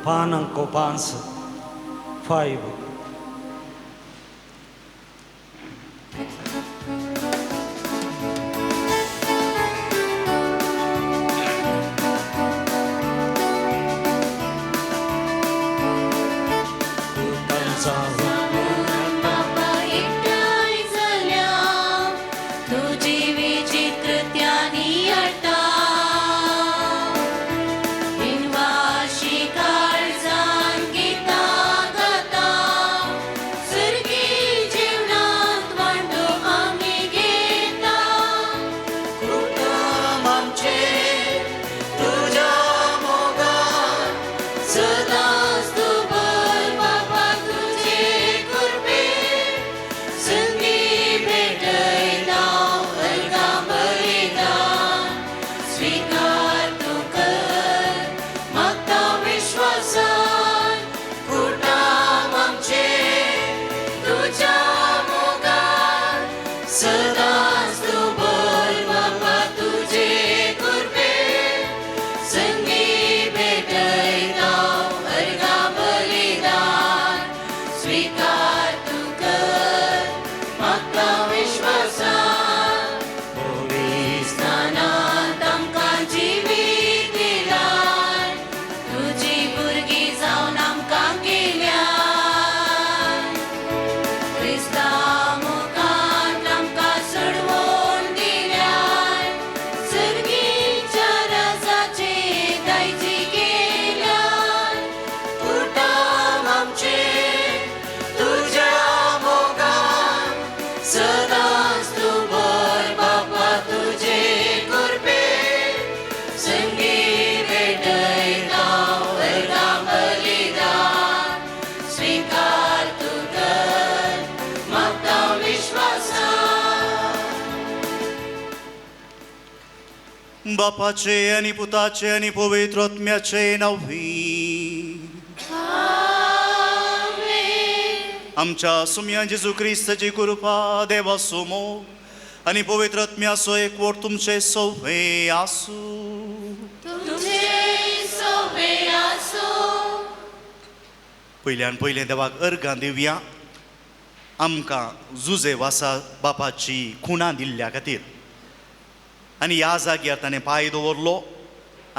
पान अंको पांच 5. बापाचे आनी पुताचे आनी पवित्र आत्म्याचे नांवी आमच्या सुम्या जेजू क्रिस्ताची कृपा देवाचो मोग आनी पवित्र आत्म्याचो एकवट तुमचे सवे आसूं. पयल्यान पयलें देवाक अर्गां दिवया आमकां जुजे वासा बापाची खुणां दिल्ल्या खातीर आनी ह्या जाग्यार ताणें पांय दवरलो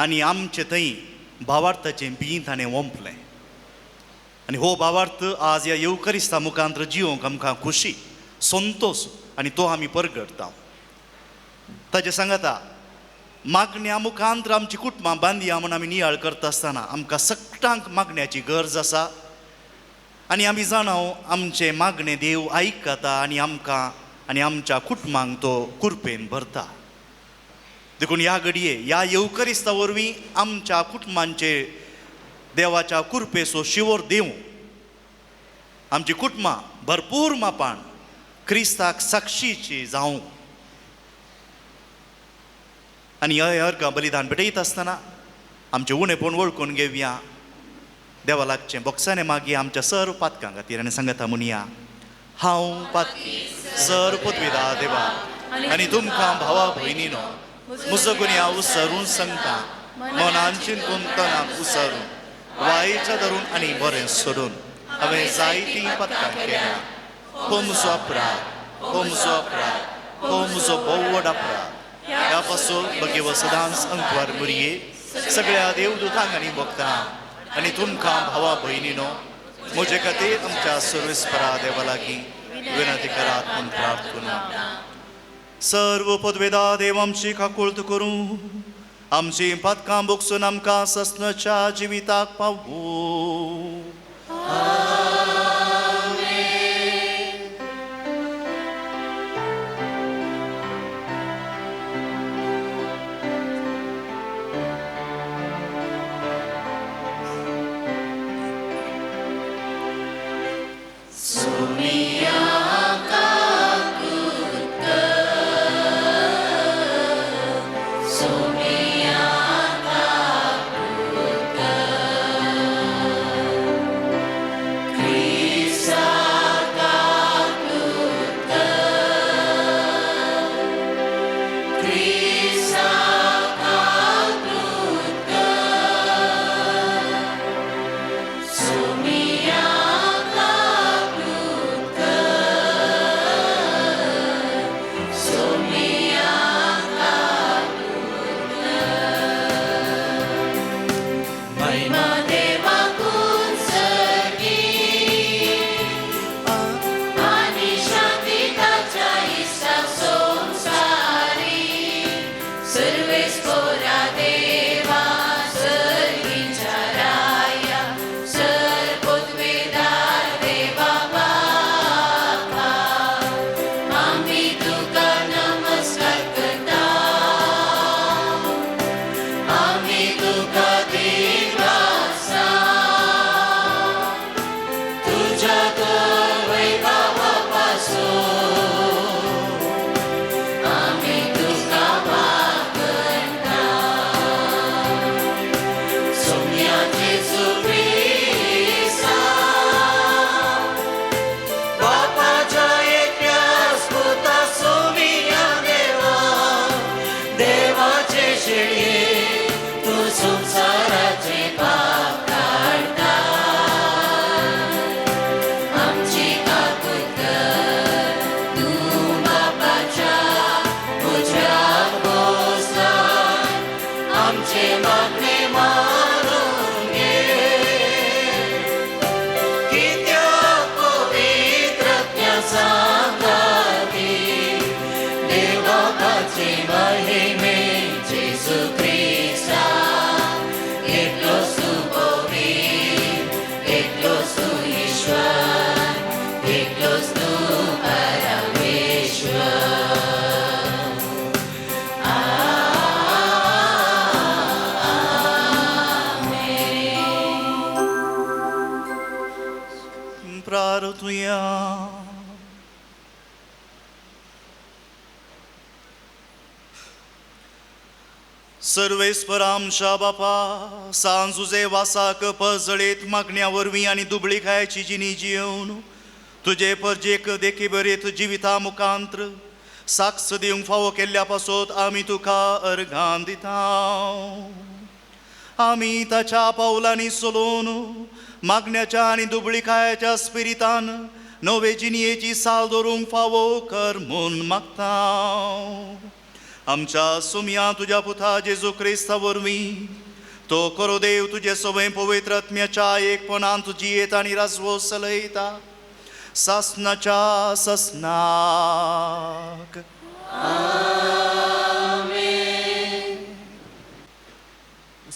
आनी आमचे थंय भावार्थाचें बीं ताणें ओंपलें आनी हो भावार्थ आज ह्या येवकरिस्ता मुखांत जिवंक आमकां खुशी संतोश आनी तो आमी परगटता. ताजें सांगाता मागण्या मुखांत आमची कुटुंबां बांदया म्हूण आमी नियाळ करता आसतना आमकां सगळ्यांक मागण्याची गरज आसा आनी आमी जाणाव आमचें मागणें देव आयकता आनी आमकां आनी आमच्या कुटुंबांक तो कुरपेन भरता. देखून ह्या घडये ह्या येवकरिस्ता वरवीं आमच्या कुटुंबांचे देवाच्या कुरपेचो शिवोर दिवं आमची कुटुंबां भरपूर मापान क्रिस्ताक साक्षीची जावं आनी ह्या अर्गां बलिदान भेटयत आसतना आमचें उणेपण वळखून घेवया देवा लागचें बोक्साने मागीर आमच्या सर्व पातकां खातीर आनी सांगता म्हणया हांव पातकी सर पदवीदा देवा आनी तुमकां भावा भयणीनो म्हजो गुन्यांव उसरून सांगता मनान चिंतून तनाक उसरून वायच्या धरून आनी बरें सोडून हांवें जायतीं पातकां केल्या. हो म्हजो अपराध, हो म्हजो अपराध, हो म्हजो भोव व्हड अपराध. ह्या पासून बगेव सदांच अंकवार मुरये सगळ्या देवदूतांक आनी भक्तांक आनी तुमकां भावा भयणीनो म्हजे खातीर आमच्या सर्वेस्परा देवा लागीं विनंती करात म्हूण प्रार्थना. सर्व पदवेदा देव आमची काकुळत करूं आमची पातकां बोगसून आमकां ससनाच्या जिविताक पावूं. Somiya. प्रार्थुया. सर्वेस्पर आमच्या बापा, सांजुजे वासाक पजळीत मागण्या वरवीं आनी दुबळी खायची जिणी जिवन तुजे परजेक देखी बरेत जिविता मुखांत्र साक्ष दिवंक फावो केल्ल्या पासत आमी तुका अर्घान दिता. आमी ताच्या पावलांनी चलोवन मागण्याच्या आनी दुबळीकायेच्या स्पिरितान नवे जिणयेची साल दवरूंक फावो कर म्हूण मागता. आमच्या सुमया तुज्या पुता जेजू क्रिस्ता वरवीं तो करो देव तुजे सवय पवित्र आत्म्याच्या एकपणान जियेत आनी राजवो चलयता सासनाच्या सासनाक.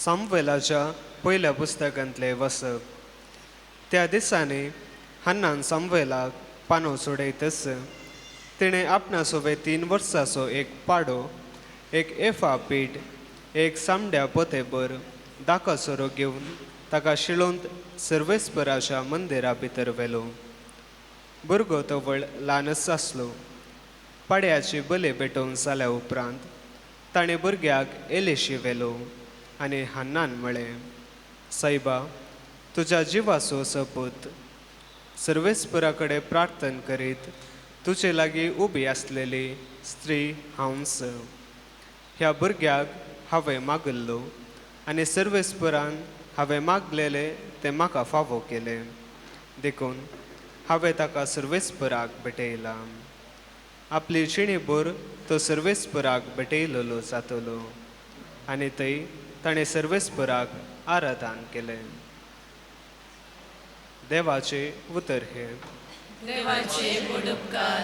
सामुएलाच्या पयल्या पुस्तकांतले वसप. त्या दिसांनी हन्नान सामुएलाक पानो सोडयतच तिणें आपणा सोबे 3 वर्सांचो एक पाडो, एक एफा पीठ, एक सामड्या पोतेभर दाका सोरो घेवन ताका शिळोंत सर्वेस्पराच्या मंदिरा भितर व्हेलो. भुरगो तवळ ल्हानच आसलो. पाड्याची बली पेटोवन जाल्या उपरांत ताणें भुरग्याक एलेशी व्हेलो आनी हन्नान म्हळें, सायबा, तुज्या जिवाचो सपूत, सर्वेस्परा कडेन प्रार्थन करीत तुजे लागीं उबी आसलेली स्त्री हांवच. ह्या भुरग्याक हांवें मागिल्लो आनी सर्वेस्परान हांवें मागलेलें तें म्हाका फावो केलें, देखून हांवें ताका सर्वेस्पराक भेटयला. आपली जिणेभर तो सर्वेस्पराक भेटयलेलो जातलो. आनी थंय ताणें सर्वेस्पराक आराधन केलें. देवाचें उतर हें. देवाचे उपकार.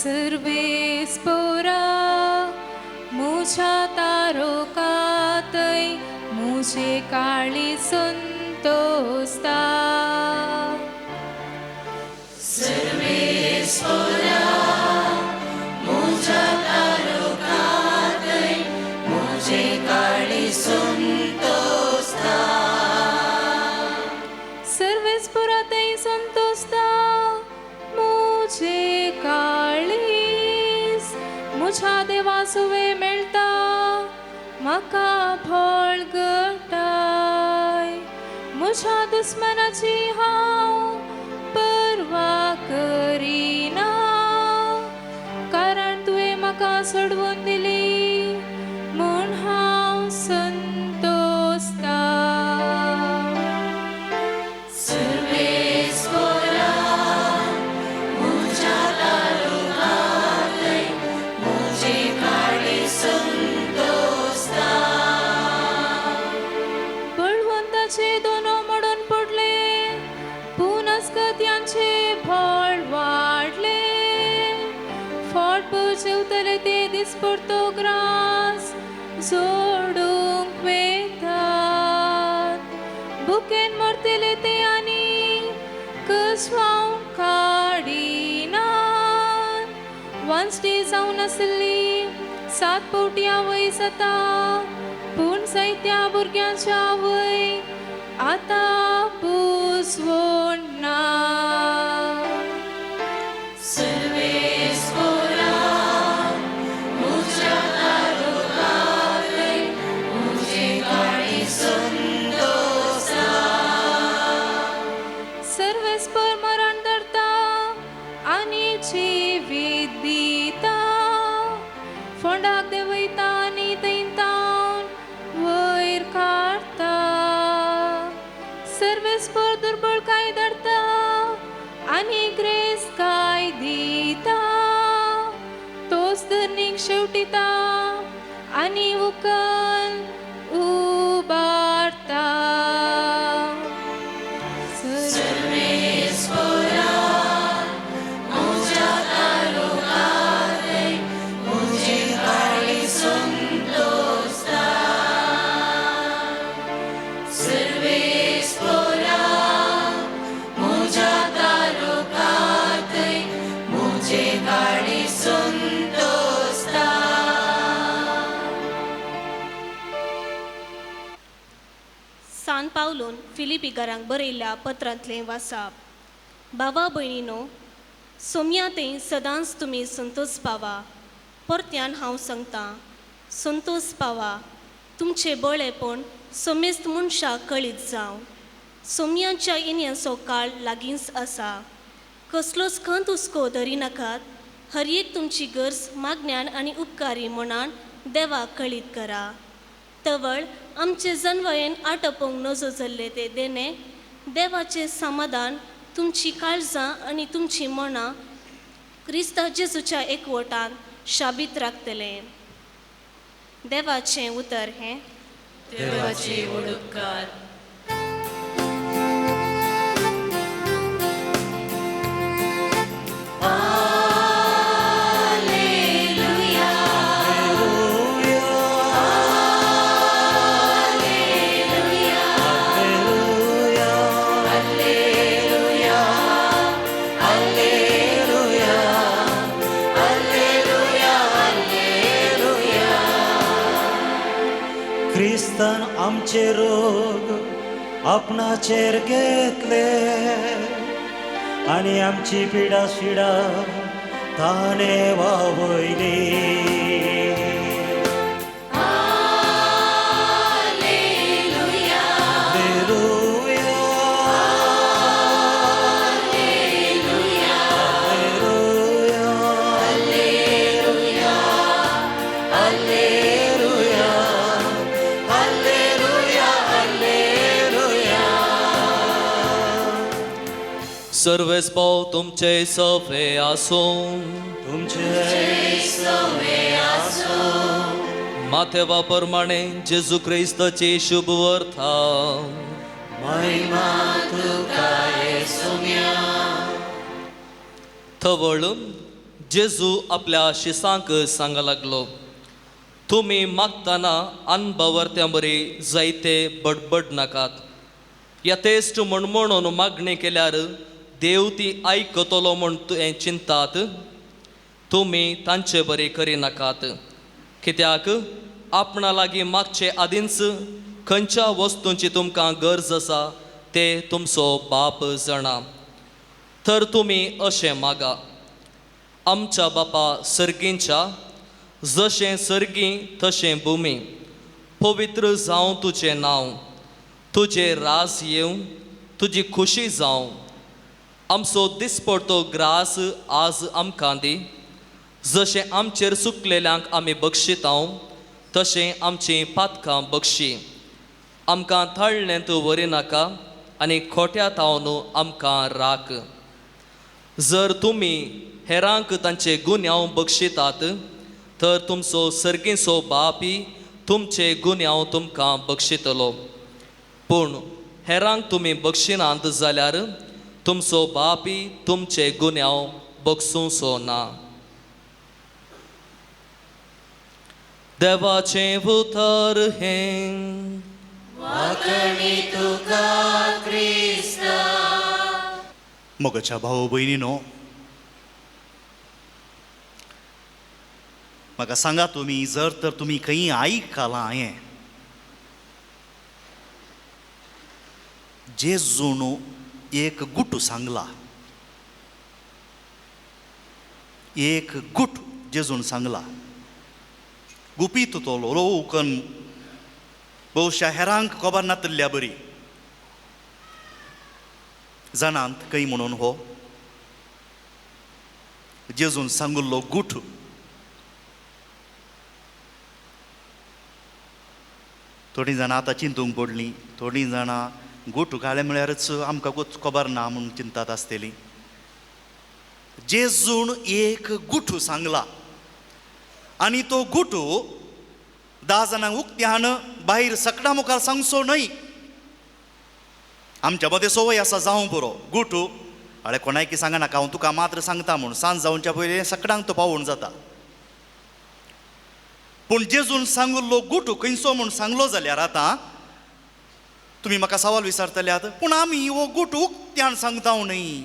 सर्वेस्पोरा मुझा तारो कातय मुझे काळी संतोस्ता. सर्वेस्पोरा मुझा तारो कातय मुझे काळी संतोस्ता. सर्वेस्पोरा तय संतोस्ता मुझे काळीस मुझा देवासुवे मेळता म्हाका फळ गटाय. मुझा दुस्मनाची हांव परवा करिना, कारण तुवें म्हाका सोडवून दिली म्हूण हांव संतोस्ता. सर्वेस्पोरा मुझा तारो कातय मुझे काळी संतोस्ता. बळवंताचे दोनो मोडून पडले, पुनस्कत्यांचे फळ वाडले. फोट जेवतले ते दिसपडतो ग्रास जोडूंक वेतात. भुकेन मरतले ते आनी कसवांव काडिनात. वांचटी जावन आसली 7 फावटी आवय जाता, पूण जायत्या भुरग्यांच्या आवय आतां पुजवण ना. सर्वेस्पोरा मुझा तारो कातय मुझे काळी संतोस्ता. सर्वेस्पर मरण धरता आनी जिवीत दिता, फोंडाक देंवयता आनी थंयतावन वयर काडटा. सर्वेस्पर दुर्बळ काय धरता आनी ग्रेस काय दिता, तोच धरणीक शेवटिता आनी उकल उबारता. सर्वेस्पोरा मुझा तारो कातय मुझे काळी संतोस्ता. सर्वेस्पोरा मुझा तारो कातय पावलून फिलिपीकारांक बरयल्ल्या पत्रांतलें वासाप. बाबा भयणीनो, सोमया थंय सदांच तुमी संतोष पावा. परत्यान हांव सांगतां, संतोष पावा. तुमचें बळेपण समेस्त मनशाक कळीत जावं. सोमयाच्या येण्याचो काळ लागींच आसा. कसलोच खंत हुस्को धरिनाकात. हर एक तुमची गरज मागण्यान आनी उपकारी मनान देवाक कळीत करा. तवळ आमचे जनवयेन आटोवंक नजो जाल्ले ते देणे देवाचें समाधान तुमची काळजां आनी तुमचीं मनां क्रिस्ता जेजूच्या एकवटान शाबीत राखतलें. देवाचें उतर हें. देवाचे व्हड उपकार. क्रिस्तान आमचे रोग आपणाचेर घेतले आनी आमची पिडा शिडा ताणें वावयली. सर्वेस भाव तुमचे सवे आसूं. तुमचे सवे आसूं. माथेवा प्रमाणे जेजू क्रिस्ताची शुभ वर्था. महिमा तुका येसुम्या. थवळ जेजू आपल्या शिसांक सांग लागलो, तुमी मागतना अनबावर्त्या बरी जायते बडबड नाकात. यथेश्ट म्हण म्हणून मागणी केल्यार देव ती आयकतलो म्हूण तुवें चिंतात. तुमी तांचे बरी करिनाकात, कित्याक आपणा लागीं मागचे आदींच खंयच्या वस्तूंची तुमकां गरज आसा ते तुमचो बाप जाणा. तर तुमी अशें मागा, आमच्या बापा सर्गींच्या, जशें सर्गीं तशें भुमी, पवित्र जावं तुजें नांव, तुजें राज येवं, तुजी खुशी जावं. आमचो दिसपडतो ग्रास आज आमकां दी, जशें आमचेर चुकलेल्यांक आमी बक्षितांव तशें आमचीं पातकां बक्षी. आमकां थाळ्ळेंत व्हरिनाका आनी खोट्या तावन आमकां राख. जर तुमी हेरांक तांचे गुन्यांव बक्षितात तर तुमचो सर्गीचो बापी तुमचे गुन्यांव तुमकां बक्षितलो. पूण हेरांक तुमी बक्षिनात जाल्यार तुमचो बापी तुमचे गुन्यांव बक्षुचो ना. देवाचें उतर हें. वाकणी तुका क्रिस्ता. मोगाच्या भाव भयणीनो, म्हाका सांगा तुमी, जर तर तुमी खंय आयकलां हें, जेजून एक गुटू सांगला, एक गुट जेजून सांगला. गुपीत तो लोकन बहुशा हेरांक खबर नातिल्ल्या बरी जाणांत खंय म्हणून हो जेजून सांगिल्लो गुट. थोडीं जाणां आतां चिंतूंक पडलीं, थोडीं जाणां गुट घालें म्हळ्यारच आमकां खबर ना म्हूण चिंतात आसतली. जेजून एक गुटू सांगला आनी तो गुटू 10 जाणांक उक्त्यान भायर सकडां मुखार सांगचो न्हय. आमच्या मदें संवय आसा जावं पुरो गुटू, अळे कोणायकी सांगनाका, हांव तुका मात्र सांगता म्हूण. सांज जावच्या पयलीं सकडांक तो पावोवन जाता. पूण जेजून सांगिल्लो गुटू खंयचो म्हूण सांगलो जाल्यार आतां तुमी म्हाका सवाल विचारतल्यात, पूण आमी हो गुटू उक्त्यान सांगता न्हय.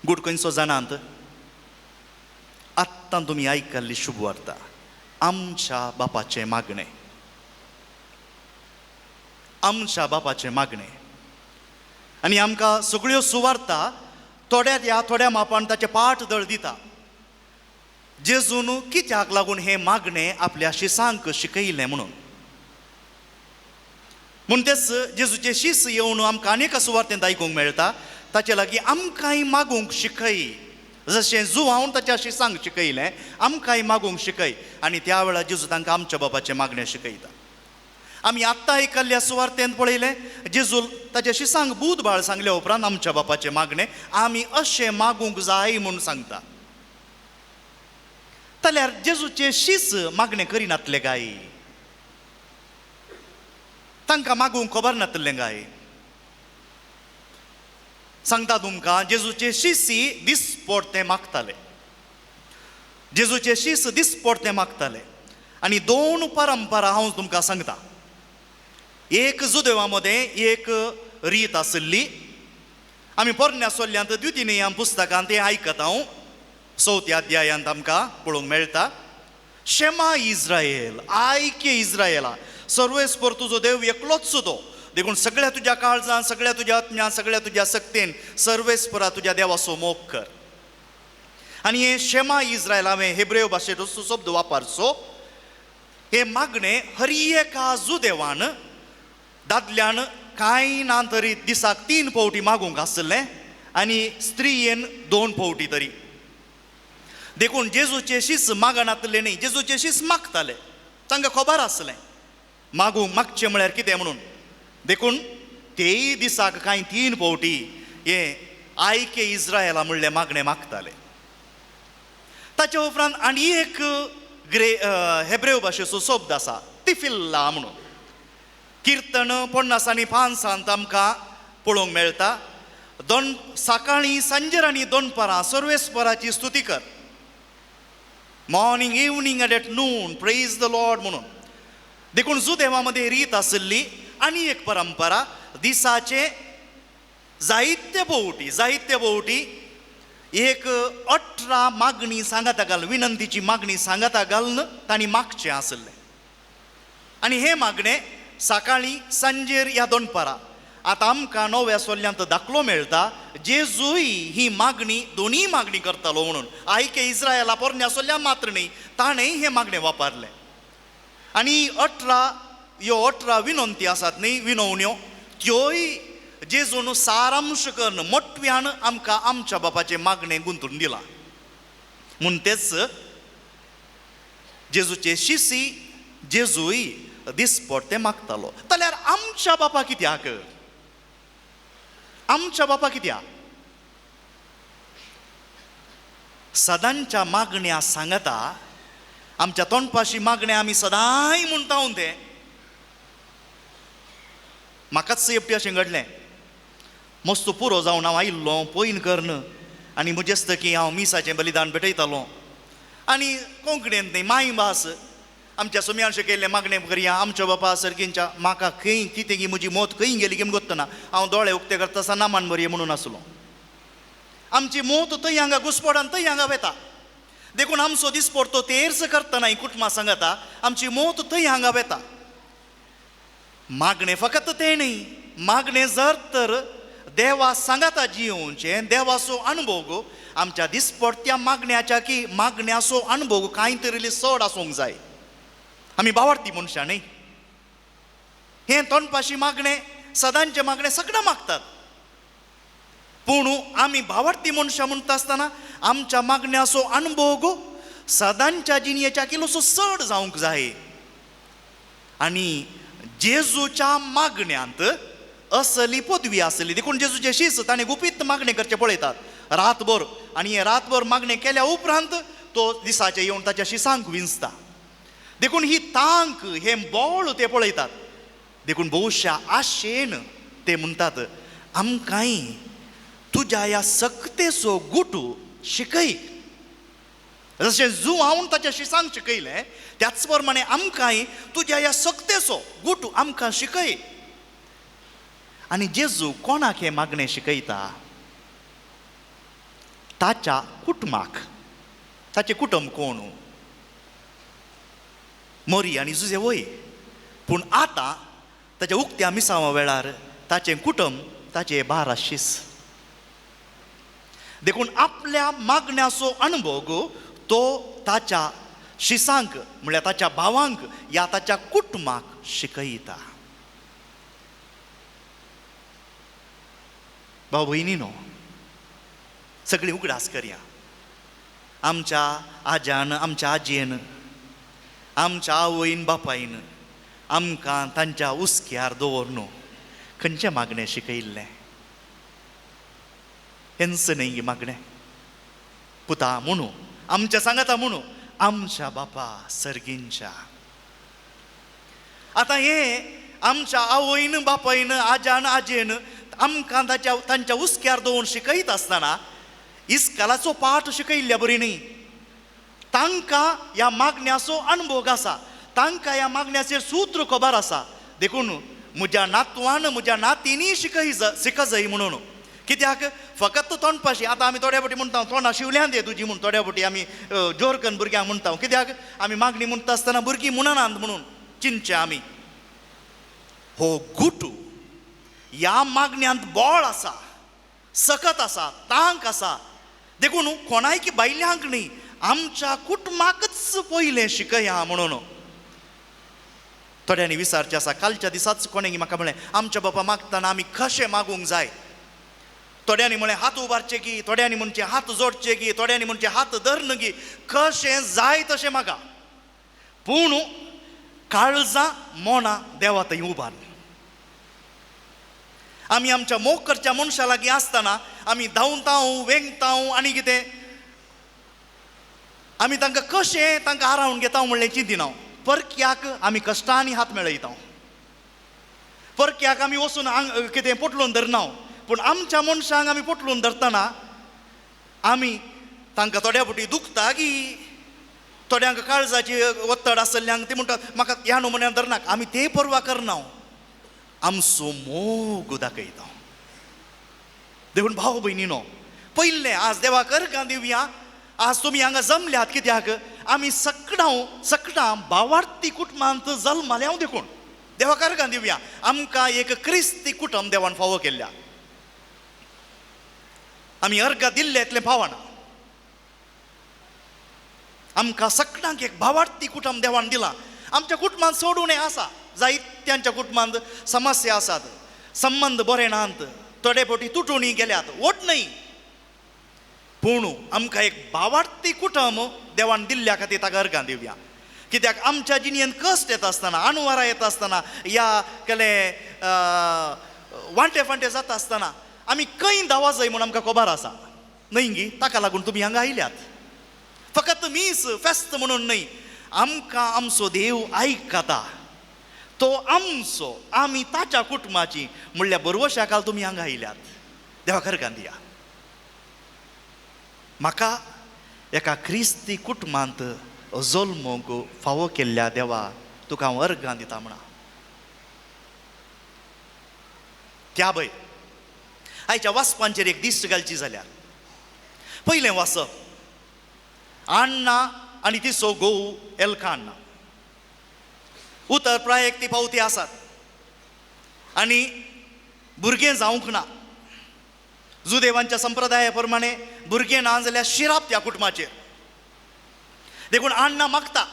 गुट खंयचो जाणांत? आत्तां तुमी आयकल्ली शुभ वार्ता, आमच्या बापाचें मागणें. आमच्या बापाचें मागणें. आनी आमकां सगळ्यो सुवार्ता थोड्या ह्या थोड्या मापान ताचें पाठ दळ दिता. जेजून कित्याक लागून हें मागणें आपल्या शिसांक शिकयलें म्हणून म्हूण तेच जेजूचे शीस येवन आमकां अनेक सुवार्तेंत आयकूंक मेळटा. ताचे लागीं आमकांय मागूंक शिकय, जशें जुवान ताच्या शिसांक शिकयलें आमकांय मागूंक शिकय. आनी त्या वेळार जेजू तांकां आमच्या बापाचें मागणें शिकयता. आमी आत्तां आयकल्ल्या सुवार्तेंत पळयलें जेजू ताच्या शिसांक बूद बाळ सांगल्या उपरांत आमच्या बापाचें मागणें आमी अशें मागूंक जाय म्हूण सांगता. जाल्यार जेजूचे शीस मागणें करिनातले काय? तांकां मागूंक खबर नातलें काय? सांगता तुमकां, जेजूचे शिसी दिसपडते मागताले, जेजूचे शीस दिसपडते मागताले. आनी दोन परंपरा हांव तुमकां सांगता. एक जुदेवा मदें एक रीत आशिल्ली, आमी पोरण्या सोल्ल्यांत द्वितीय पुस्तकांत तें आयकता हांव, चवथ्या अध्यायांत आमकां पळोवंक मेळटा. शेमा इस्रायल, आयके इस्रायला, सर्वेस्पर तुजो देव एकलोच तो, देखून सगळ्या तुज्या काळजान, सगळ्या तुज्या आत्म्यान, सगळ्या तुज्या सक्तेन सर्वेस्परा तुज्या देवाचो मोग कर. आनी हें शेमा इस्रायल हांवें हेब्रेव भाशेचो शब्द वापरचो. हें मागणें हर एका जुदेवान दादल्यान कांय ना तरी दिसाक 3 फावटी मागूंक आसलें आनी स्त्रियेन 2 फावटी तरी. देखून जेजूचे शीस मागनातले न्ही, जेजूचे शीस मागताले, तांकां खबर आसलें मागूंक मागचें म्हळ्यार कितें म्हणून. देखून तेय दिसाक कांय 3 फावटी हें आयके इस्रायला म्हणलें मागणें मागताले. ताच्या उपरांत आनी एक हेब्रेव भाशेचो शब्द आसा तिफिल्ला म्हणून. किर्तन 50 आनी 5 आमकां पळोवंक मेळटा. दोन सकाळीं सांजेर आनी दनपारां सर्वेस्पराची स्तुती कर, morning evening and at noon praise the Lord म्हणून. देखून जुदेवा मदें रीत आशिल्ली आनी एक परंपरा, दिसाचे जायते भोवटी जायते भोवटी एक 18 मागणी सांगाता घालून, विनंतीची मागणी सांगाता घालून तांणी मागचें आशिल्लें. आनी हें मागणें सकाळीं सांजेर ह्या दनपारां. आतां आमकां नव्या सोल्ल्यांत दाखलो मेळटा जेजूय ही मागणी दोनूय मागणी करतालो म्हणून. आयके इस्रायला पोरण्या सोल्ल्या मात्र न्ही, ताणें हें मागणें वापरलें. आनी 18 ह्यो 18 विनंती आसात न्ही, विनवण्यो, त्योय जेजून सारांश करून मोटव्यान आमकां आमच्या बापाचें मागणें गुंतून दिलां. म्हूण तेच जेजूचे शिसी जेजूय दिसपडते मागतालो. जाल्यार आमच्या बापा कित्याक, आमच्या बापा कित्याक सदांच्या मागण्या सांगता? आमच्या तोंडपाशी मागण्या आमी सदांय म्हणटा तें. म्हाकाच एकटी अशें घडलें, मस्त पुरो जावन हांव आयिल्लो पयन करून आनी म्हजेस्त की हांव मिसाचें बलिदान भेटयतालो. आनी कोंकणींत न्ही मायभास आमच्या सुम्यान शिकयल्लें मागणें करया आमच्या बापा सर्गींच्या. म्हाका खंय कितें की म्हजी मोत खंय गेली की गोत्तना हांव दोळे उक्ते करता आसतना नामान बरये म्हणून आसलो. आमची मोत थंय हांगा घुसपडान थंय हांगा वेता. देखून आमचो दिसपडतो तेर्स करतना कुटुंबां सांगता आमची मोत थंय हांगा वेता. मागणें फकत तें न्ही, मागणें जर तर देवा सांगाता जियोवचें, देवाचो अणभव आमच्या दिसपडत्या मागण्याच्या की मागण्याचो अणभव कांय तरी चड आसूंक जाय. आमी बावडती मनशां न्ही, हें तोंडपाशी मागणें सदांचें मागणें सगळें मागतात. पूण आमी भावार्थी मनशां म्हणटा आसतना आमच्या मागण्याचो अणभव सदांच्या जिणेच्या किलोसो चड जावंक जाय. आनी जेजूच्या मागण्यांत असली पदवी आसली. देखून जेजूचे शीस ताणें गुपीत मागणें करचें पळयतात रातभर. आनी हें रातभर मागणें केल्या उपरांत तो दिसाचें येवन ताच्या शिसांक विंचता. देखून ही तांक हें बळ ते पळयतात. देखून बहुशा आशेन ते म्हणटात आमकांय तुज्या ह्या सक्तेचो गुटू शिकय. जशें जुवान ताच्या शिसांक शिकयलें त्याच प्रमाणे आमकांय तुज्या ह्या सक्तेचो गुटू आमकां शिकय. आनी जेजू कोणाक हें मागणें शिकयता? ताच्या कुटुंबाक. ताचें कुटुंब कोण? मोरी आनी जुजे वय. पूण आतां ताच्या उक्त्या मिसांवा वेळार ताचें कुटुंब ताचे बारा शीस. देखून आपल्या मागण्याचो अणभोग तो ताच्या शिसांक म्हणल्यार ताच्या भावांक या ताच्या कुटुंबाक शिकयता. भाव भयणी न्हू, सगळीं उगडास करया. आमच्या आज्यान, आमच्या आजयेन, आमच्या आवयन बापायन आमकां तांच्या हुस्क्यार दवर न्हू खंयचें मागणें शिकयल्लें? हेंच न्हय मागणें. पुता म्हणू, आमच्या सांगाता म्हणू, आमच्या बापा सर्गींच्या. आतां हें आमच्या आवयन बापायन आज्यान आजयेन आमकां ताच्या तांच्या हुस्क्यार दवरून शिकयत आसतना इस्कालाचो पाठ शिकयल्ल्या बरी न्ही. तांकां ह्या मागण्याचो अणभोग आसा, तांकां ह्या मागण्याचें सूत्र खबर आसा. देखून म्हज्या नातवान म्हज्या नातींनी शिकय शिकजय म्हणून. कित्याक फकत तोंडपाशी आतां आमी थोड्या फावटी म्हणटा तोंडा शिवल्यान दे तुजी म्हूण. थोड्या फावटी आमी जोर करून भुरग्यांक म्हणटा. कित्याक आमी मागणी म्हणटा आसतना भुरगीं म्हणनात म्हणून चिंतचें आमी. हो गुटू ह्या मागण्यांत बळ आसा, सकत आसा, तांक आसा. देखून कोणायकी बायल्यांक न्ही, आमच्या कुटुंबाकच पयलें शिकया म्हणून. थोड्यांनी विचारचें आसा, कालच्या दिसाच कोणें म्हाका म्हणलें आमच्या बापा मागतना आमी कशें मागूंक जाय? थोड्यांनी म्हणलें हात उबारचे की, थोड्यांनी म्हणचें हात जोडचे की, थोड्यांनी म्हणचें हात धरन की. कशें जाय तशें मागा, पूण काळजां मोनां देवा थंय उबार. आमी आमच्या मोग करच्या मनशा लागीं आसतना आमी धांवताव वेंगताव आनी कितें आमी तांकां कशें तांकां आरावन घेता म्हणलें चिंतिना. परक्याक आमी कश्टांनी हात मेळयता, परक्याक आमी वचून कितें पोटलून धरना, पूण आमच्या मनशांक आमी पोटलून धरतना आमी तांकां थोड्या फावटी दुखता की थोड्यांक काळजाची ओत्तड आसल्ल्यांक ती म्हणटात म्हाका ह्या नमुन्यान धरनाक. आमी ते पर्वा करना, आमचो मोग दाखयता. देखून भाव भयणीनो, पयलें आज देवाक अर्गां दिवया. आज तुमी हांगा जमल्यात कित्याक आमी सकडां सकडां भावार्थी कुटुंबांत जल्माले हांव. देखून देवाक अर्गां दिवया. आमकां एक क्रिस्ती कुटुंब देवान फावो केल्ल्या. आमी अर्गां दिल्ले इतलें पावना. आमकां सकडांक एक भावार्थी कुटुंब देवान दिलां. आमच्या कुटुंबांत सोडून आसा जायत्यांच्या कुटुंबांत समस्या आसात, संबंद बरे नात, थोडे फावटी तुटून गेल्यात, वट न्हय. पूण आमकां एक भावार्थी कुटुंब देवान दिल्ल्या खातीर ताका अर्गां दिवया. कित्याक आमच्या जिणेंत कश्ट येता आसतना, आणवारां येता आसतना, या केले वांटे फांटे जाता आसतना आमी खंय धांवा जाय म्हूण आमकां खबर आसा न्हय गी. ताका लागून तुमी हांगा आयल्यात. फकत मीस फेस्त म्हणून न्हय, आमकां आमचो देव आयकता, तो आमचो, आमी ताच्या कुटुंबाची म्हणल्यार बरवशा काल तुमी हांगा आयल्यात. देवा अर्गां दिया. म्हाका एका क्रिस्ती कुटुंबांत जल्मूंक फावो केल्ल्या देवा तुका हांव अर्गां दिता म्हणा. त्या भय आयच्या वाचपांचेर एक दिश्ट घालची जाल्यार पयलें वाचप अण्णा आनी तिचो घोव एल्कान्ना. उतर प्रायक ती पावती आसात आनी भुरगें जावंक ना. जुदेवांच्या संप्रदाया प्रमाणे भुरगें ना जाल्यार शिराप त्या कुटुंबाचेर. देखून अण्णा मागता,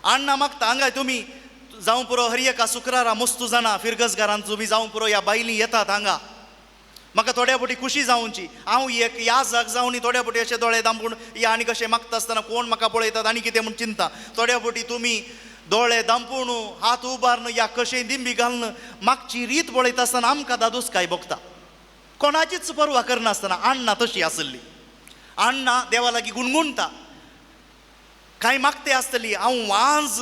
अण्णा मागता हांगा तुमी जावं पुरो हर एका शुक्रारा मस्तू जाणा फिरगसगारान तुमी जावं पुरो ह्या बायली येतात हांगा. म्हाका थोड्या फावटी खुशी जावची, हांव एक ह्या जाग जावन थोड्या फावटी अशे दोळे दांपून या आनी कशें मागता आसतना कोण म्हाका पळयतात आनी कितें म्हूण चिंता. थोड्या फावटी तुमी दोळे दांपून हात उबारून या कशें दिंबी घालून मागची रीत पळयता आसतना आमकां दादूस काय भोगता. कोणाचीच पर्वा करनासतना अण्णा तशी आसली. अण्णा देवा लागीं गुणगुणता, कांय मागते आसतली, हांव वांज,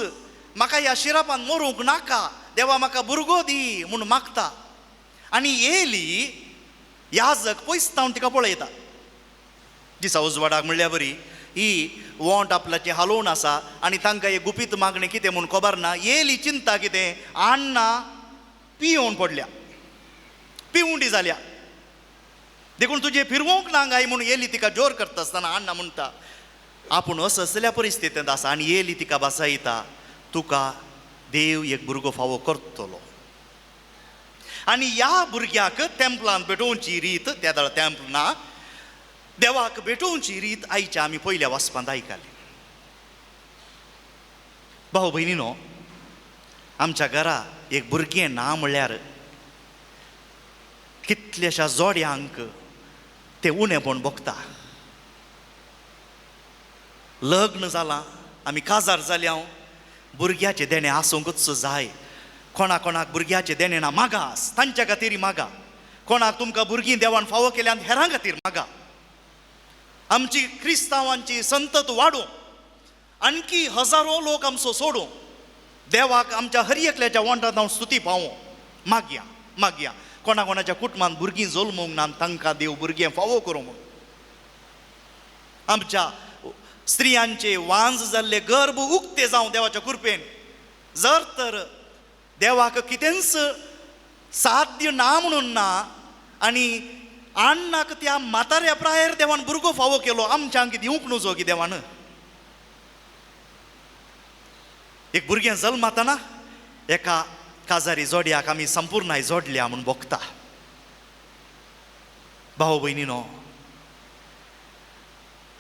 म्हाका ह्या शिरापान मरूंक नाका, देवा म्हाका भुरगो दी म्हूण मागता. आनी येयली याजक पयस तावन तिका पळयता. दिसा उजवाडाक म्हणल्या बरी ही वोंट आपल्याचें हालोवन आसा आनी तांकां एक गुपीत मागणें कितें म्हूण खबर ना. येयली चिंता कितें, अण्णा पियोवन पडल्या, पिवंडी जाल्या, देखून तुजें फिरवंक ना गाय म्हूण येयली तिका जोर करता आसतना अण्णा म्हणटा आपूण असल्या परिस्थितींत आसा. आनी येयली तिका बासायता, तुका देव एक भुरगो फावो करतलो. आनी ह्या भुरग्याक तेंपलान भेटोवची रीत, त्या वेळार तेंपल ना, देवाक भेटोवची रीत आयच्या आमी पयल्या वाचपांत आयकली. भाव भयणीनो, आमच्या घरा एक भुरगें ना म्हणल्यार कितल्याश्या जोड्यांक तें उणेपण भोगता. लग्न जालां, आमी काजार जाल्या, भुरग्याचें देणें आसूंकच जाय. कोणा कोणाक भुरग्याचें देणें ना मागास, तांच्या खातीर मागा. कोणाक तुमकां भुरगीं देवान फावो केल्यान हेरां खातीर मागा. आमची क्रिस्तांवांची संतत वाडूं, आणखी हजारो लोक आमचो सोडूं, देवाक आमच्या हर एकल्याच्या वंटांत हांव स्तुती पावूं. मागया मागया. कोणा कोणाच्या कुटुंबांत भुरगीं जल्मूंक ना, तांकां देव भुरगें फावो करूं म्हूण. आमच्या स्त्रियांचे वांज जाल्ले गर्भ उक्ते जावं देवाच्या कृपेन. जर तर देवाक कितेंच साध्य ना म्हणून ना, आनी अण्णाक त्या म्हाताऱ्या प्रायेर देवान भुरगो फावो केलो, आमच्यांक दिवंक न्हू की देवान. एक भुरगें जल्मातना एका काजारी जोडयाक आमी संपूर्णाय जोडल्या म्हूण भोगता. भाव भयणीनो,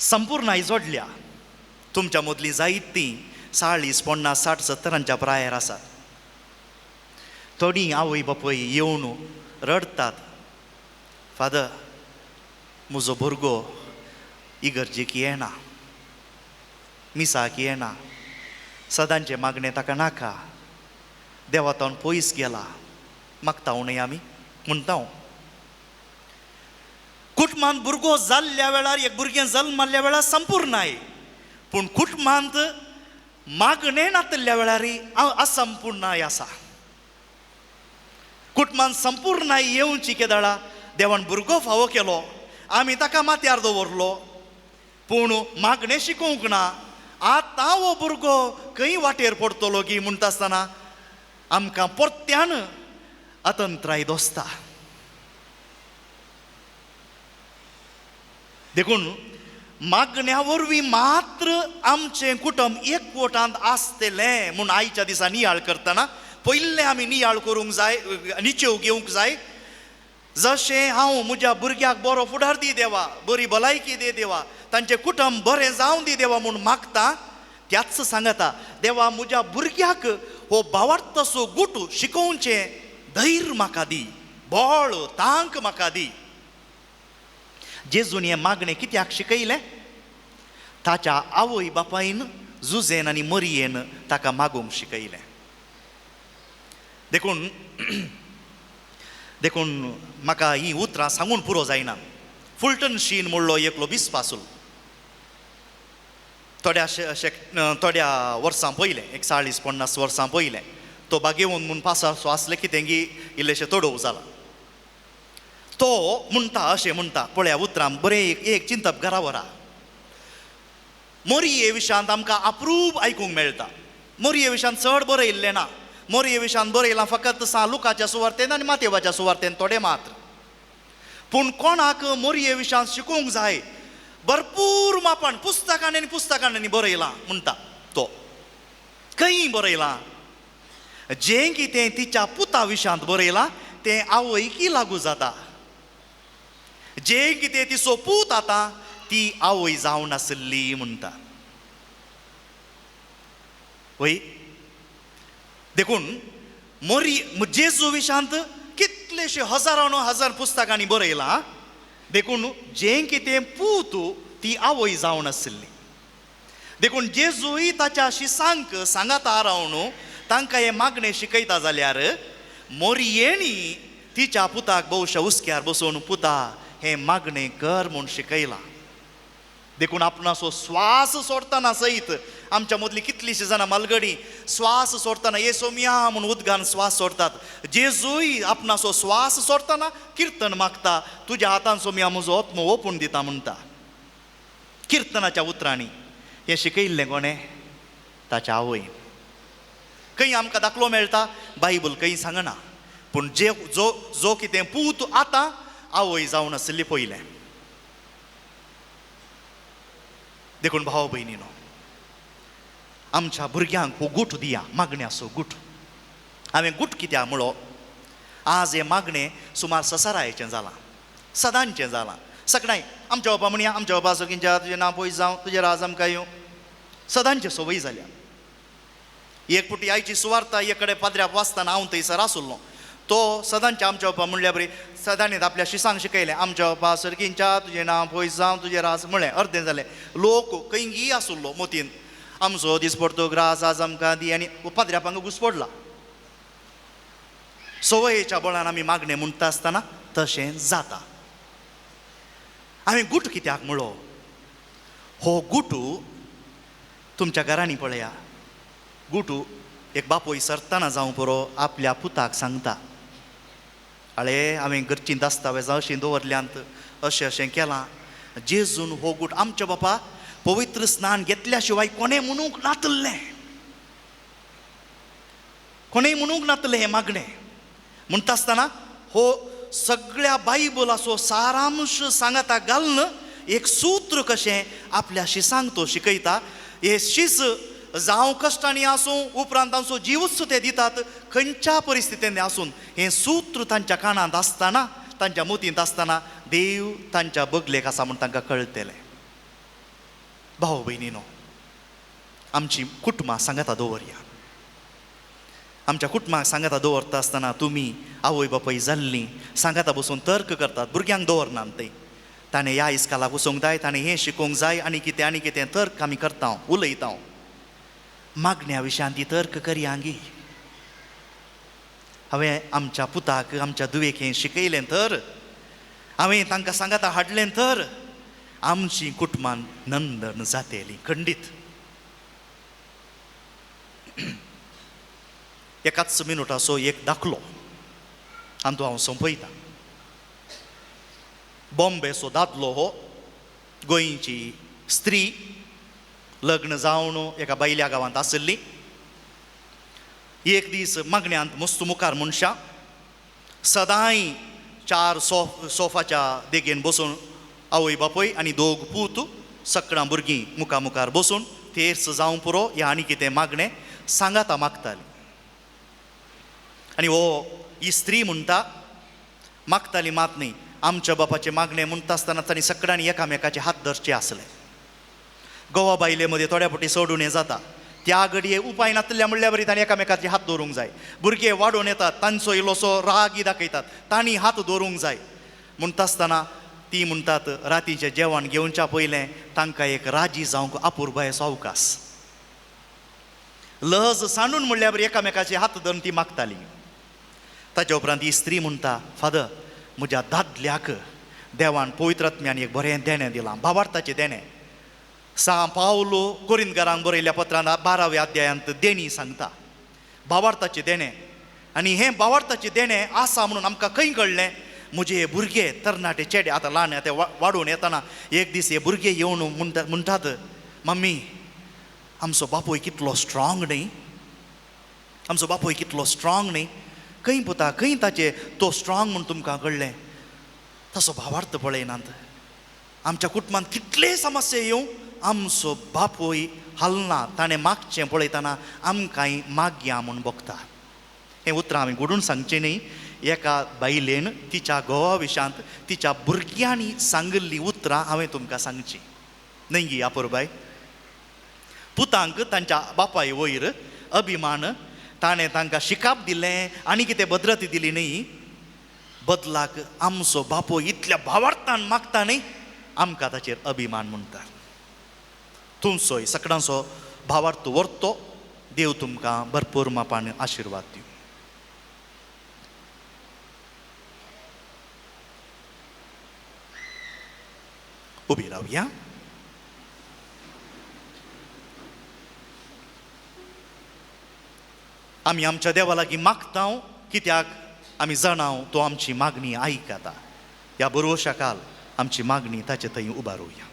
संपूर्णाय जोडल्या. तुमच्या मदलीं जायतीं 40, 50, 60, 70 प्रायेर आसात. थोडीं आवय बापूय येवन रडटात, फादर म्हजो भुरगो इगर्जेक येना, मिसाक येना, सदांचें मागणें ताका नाका, देवा तावन पयस गेला. मागता न्हय आमी म्हणटा. कुटुंबांत भुरगो जाल्ल्या वेळार, एक भुरगें जल्माल्ल्या वेळार संपूर्णाय, पूण कुटुंबांत मागणें नातल्या वेळार असंपूर्णाय आसा. कुटुंबांत संपूर्णाय येवची केदळा देवान भुरगो फावो केलो, आमी ताका माथ्यार दवरलो, पूण मागणें शिकोवंक ना. आतां हो भुरगो खंय वाटेर पडटलो गी म्हणटा आसतना आमकां परत्यान अतंत्राय दोसता. देखून मागण्या वरवीं मात्र आमचें कुटुंब एकवटांत आसतलें म्हूण आयच्या दिसा नियाळ करतना पयलें आमी नियाळ करूंक जाय, निचेव घेवंक जाय. जशें हांव म्हज्या भुरग्याक बरो फुडार दी देवा, बरी भलायकी दी देवा, तांचें कुटुंब बरें जावं दी देवा म्हूण मागता, त्याच सांगता देवा म्हज्या भुरग्याक हो भावार्थाचो गुट शिकोवचें धैर्य म्हाका दी, बळ तांक म्हाका दी. जेजून हें मागणें कित्याक शिकयलें? ताच्या आवय बापायन जुजेन आनी मरियेन ताका मागूंक शिकयलें. देखून देखून म्हाका हीं उतरां सांगून पुरो जायना. फुलटन शीन म्हणलो एकलो बिस्पासूल थोड्या थोड्या वर्सां पयलें, एक 40, 50 वर्सां पयलें, तो बागेवन म्हूण पासासो आसलें कितें इल्लेशें तोडोव जाला. तो म्हणटा अशें म्हणटा, पळया उतरां बरें एक चिंतप घरा व्हरा. मोरये विशांत आमकां अप्रूप आयकूंक मेळटा. मोरये विशांत चड बरयल्लें ना. मोरये विशांत बरयलां फकत सालुकाच्या सुवार्तेन आनी मातेवाच्या सुवार्तेन थोडें मात्र. पूण कोणाक मोरये विशांत शिकूंक जाय भरपूर मापान पुस्तकांनी आनी पुस्तकांनी बरयलां म्हणटा तो. खंय बरयलां? जें कितें तिच्या पुता विशांत बरयलां तें आवयकी लागू जाता. जें कितें तिचो पूत आतां ती आवय जावन आसली म्हणटा. वय देखून मोरी जेजू विशांत कितलेशे हजारानो हजार पुस्तकांनी बरयलां. देखून जें कितें पूत ती आवय जावन आसली. देखून जेजूय ताच्या शिसांक सांगाता रावन तांकां हें मागणें शिकयता जाल्यार मोरयेणी तिच्या पुताक भोवशा हुस्क्यार बसोवन पुता हें मागणें कर म्हूण शिकयलां. देखून आपणाचो स्वास सोडटना सयत आमच्या मदलीं कितलींशीं जाणां मालगडी स्वास सोडटना ये सोमया म्हूण उदकान स्वास सोडटात. जेजूय आपणाचो स्वास सोडटना किर्तन मागता, तुज्या हातान सोमया म्हजो आत्मो ओपून दिता म्हणटा. किर्तनाच्या उतरांनी हें शिकयल्लें कोणें? ताच्या आवयन. खंय आमकां दाखलो मेळटा? बायबल खंय सांगना. पूण जे जो जो कितें पूत आतां आवय जावन आशिल्ली पयलें. देखून भाव भयणीनो, आमच्या भुरग्यांक हो गूट दिया, मागण्याचो गूट. हांवें गूट कित्याक म्हळो, आज हें मागणें सुमार ससारायचें जालां, सदांचें जालां. सगळ्यांक आमच्या बाबा म्हणया, आमच्या बाबा सगळींच्या तुजें नांव पयस जावं, तुजें राज आमकां येवं, सदांचे संवय जाल्या. एक पुटी आयची सुवार्ता एक कडेन पाद्र्याक वाचतना हांव थंयसर आसलो, तो सदांचे आमच्या बाबा म्हणल्या बरी सदांनीच आपल्या शिसांक शिकयलें, आमच्या बाबा सर्गींच्या तुजें नांव पयस जावं, तुजें राज म्हळें. अर्दें जालें, लोक खंयगीय आसलो मोतीन, आमचो दीस पडतो ग्रास आज आमकां दी, आनी पाद्र्यापांक घुसपडला. संवयेच्या बळान आमी मागणें म्हणटा आसतना तशें जाता. हांवें गूट कित्याक म्हळो, हो गुटू तुमच्या घरांनी पळया. गुटू एक बापूय सरतना जावं पुरो आपल्या पुताक सांगता, आळे हांवें घरचीं दस्तावेजां अशीं दवरल्यांत, अशें अशें केलां. जेजून हो गूट आमच्या बापा पवित्र स्नान घेतल्या शिवाय कोणें म्हणूंक नातलें, कोणें म्हणूंक नातलें हें मागणें. म्हणटा आसतना हो सगळ्या बायबलाचो सारांश सांगाता घालून एक सूत्र कशें आपल्या शिसांक तो शिकयता. हे शीस जावं कश्टांनी आसूं, उपरांत तांचो जीवच ते दितात, खंयच्या परिस्थितींत आसून हें सूत्र तांच्या कानांत आसतना, तांच्या मोतींत आसतना देव तांच्या बगलेक आसा म्हूण तांकां कळटलें. भाव भयणीनो, आमची कुटुंबां सांगाता दवरया. आमच्या कुटुंबाक सांगाता दवरता आसतना तुमी आवय बापूय जाल्लीं सांगाता बसून तर्क करतात, भुरग्यांक दवरनात ते. ताणें ह्या इस्कालाक वचूंक जाय, ताणें हें शिकोवंक जाय, आनी कितें आनी कितें तर्क आमी करता, उलयता. मागण्या विशयान ती तर्क करया गी. हांवें आमच्या पुताक आमच्या दुवेक हें शिकयलें तर, हांवें तांकां सांगाता हाडलें तर आमची कुटुंबान नंदन जातेली खंडीत. एकाच मिनुटाचो एक दाखलो आनी तो हांव सोंपयता. बॉम्बेचो दादलो हो गोंयची स्त्री लग्न जावन एका बायल्या गांवांत आशिल्ली. एक दीस मागण्यांत मस्त मुखार मनशां सदांय चार सोफाच्या देगेन बसून आवय बापूय आनी दोग पूत सकडां भुरगीं मुखार मुखार बसून तेर्स जावं पुरो ह्या आनी कितें मागणें सांगाता मागताली. आनी हो ही स्त्री म्हणटा मागताली मात न्ही, आमच्या बापाचें मागणें म्हणटा आसतना तांणी सगळ्यांनी एकामेकाचे हात धरचे आसले. गोवा बायले मदीं थोड्या फावटी सोडून हें जाता, त्या घडये उपाय नातल्या म्हणल्या बरी तांणी एकामेकाचे हात दवरूंक जाय. भुरगे वाडोवन येतात, तांचो इल्लोसो रागी दाखयतात, तांणी हात दवरूंक जाय. म्हणटा आसतना ती म्हणटात रातीचें जेवण घेवच्या पयलें तांकां एक राजी जावंक अपुरबायेचो अवकाश. लज सांडून म्हणल्या बरी एकामेकाचे हात धरून ती मागताली. ताच्या उपरांत ही स्त्री म्हणटा, फादर म्हज्या दादल्याक देवान पवित्र आत्म्यान एक बरें देणें दिलां, भावार्थाचें देणें. सां पावलो कोरिंदकारांक बरयल्ल्या पत्रांत 12व्या अध्यायांत देणी सांगता, भावार्थाचें देणें. आनी हें भावार्थाचें देणें आसा म्हणून आमकां खंय कळ्ळें, म्हजे हे भुरगे तरणाटे चेडे आतां ल्हान आतां वाडून येतना एक दीस हे भुरगे येवन म्हणटात, मम्मी आमचो बापूय कितलो स्ट्रांग न्ही, आमचो बापूय कितलो स्ट्रांग न्ही, खंय पुता खंय ताचे तो स्ट्रांग म्हूण तुमकां कळ्ळें. तसो भावार्थ पळयनात. आमच्या कुटुंबांत कितले समस्या येवं आमचो बापूय हालना, ताणें मागचें पळयतना आमकांय मागया म्हूण भोगता. हें उतरां हांवें घडून सांगचें न्ही, एका बायलेन तिच्या घोवा विशांत तिच्या भुरग्यांनी सांगिल्लीं उतरां हांवें तुमकां सांगचीं न्हय गी अपुरबाय. पुतांक तांच्या बापाय वयर अभिमान, ताणें तांकां शिकाप दिलें आनी कितें भद्रती दिली न्ही, बदलाक आमचो बापूय इतल्या भावार्थान मागता न्ही, आमकां ताचेर अभिमान म्हणटा. तुमचोय सगळ्यांचो भावार्थ व्हरतो, देव तुमकां भरपूर मापान आशिर्वाद दिवं. उबी रावया. आमी आमच्या देवा लागीं मागता कित्याक आमी जाणाव तो आमची मागणी आयकता. ह्या बरोवशा काल आमची मागणी ताचे थंय उबारुया.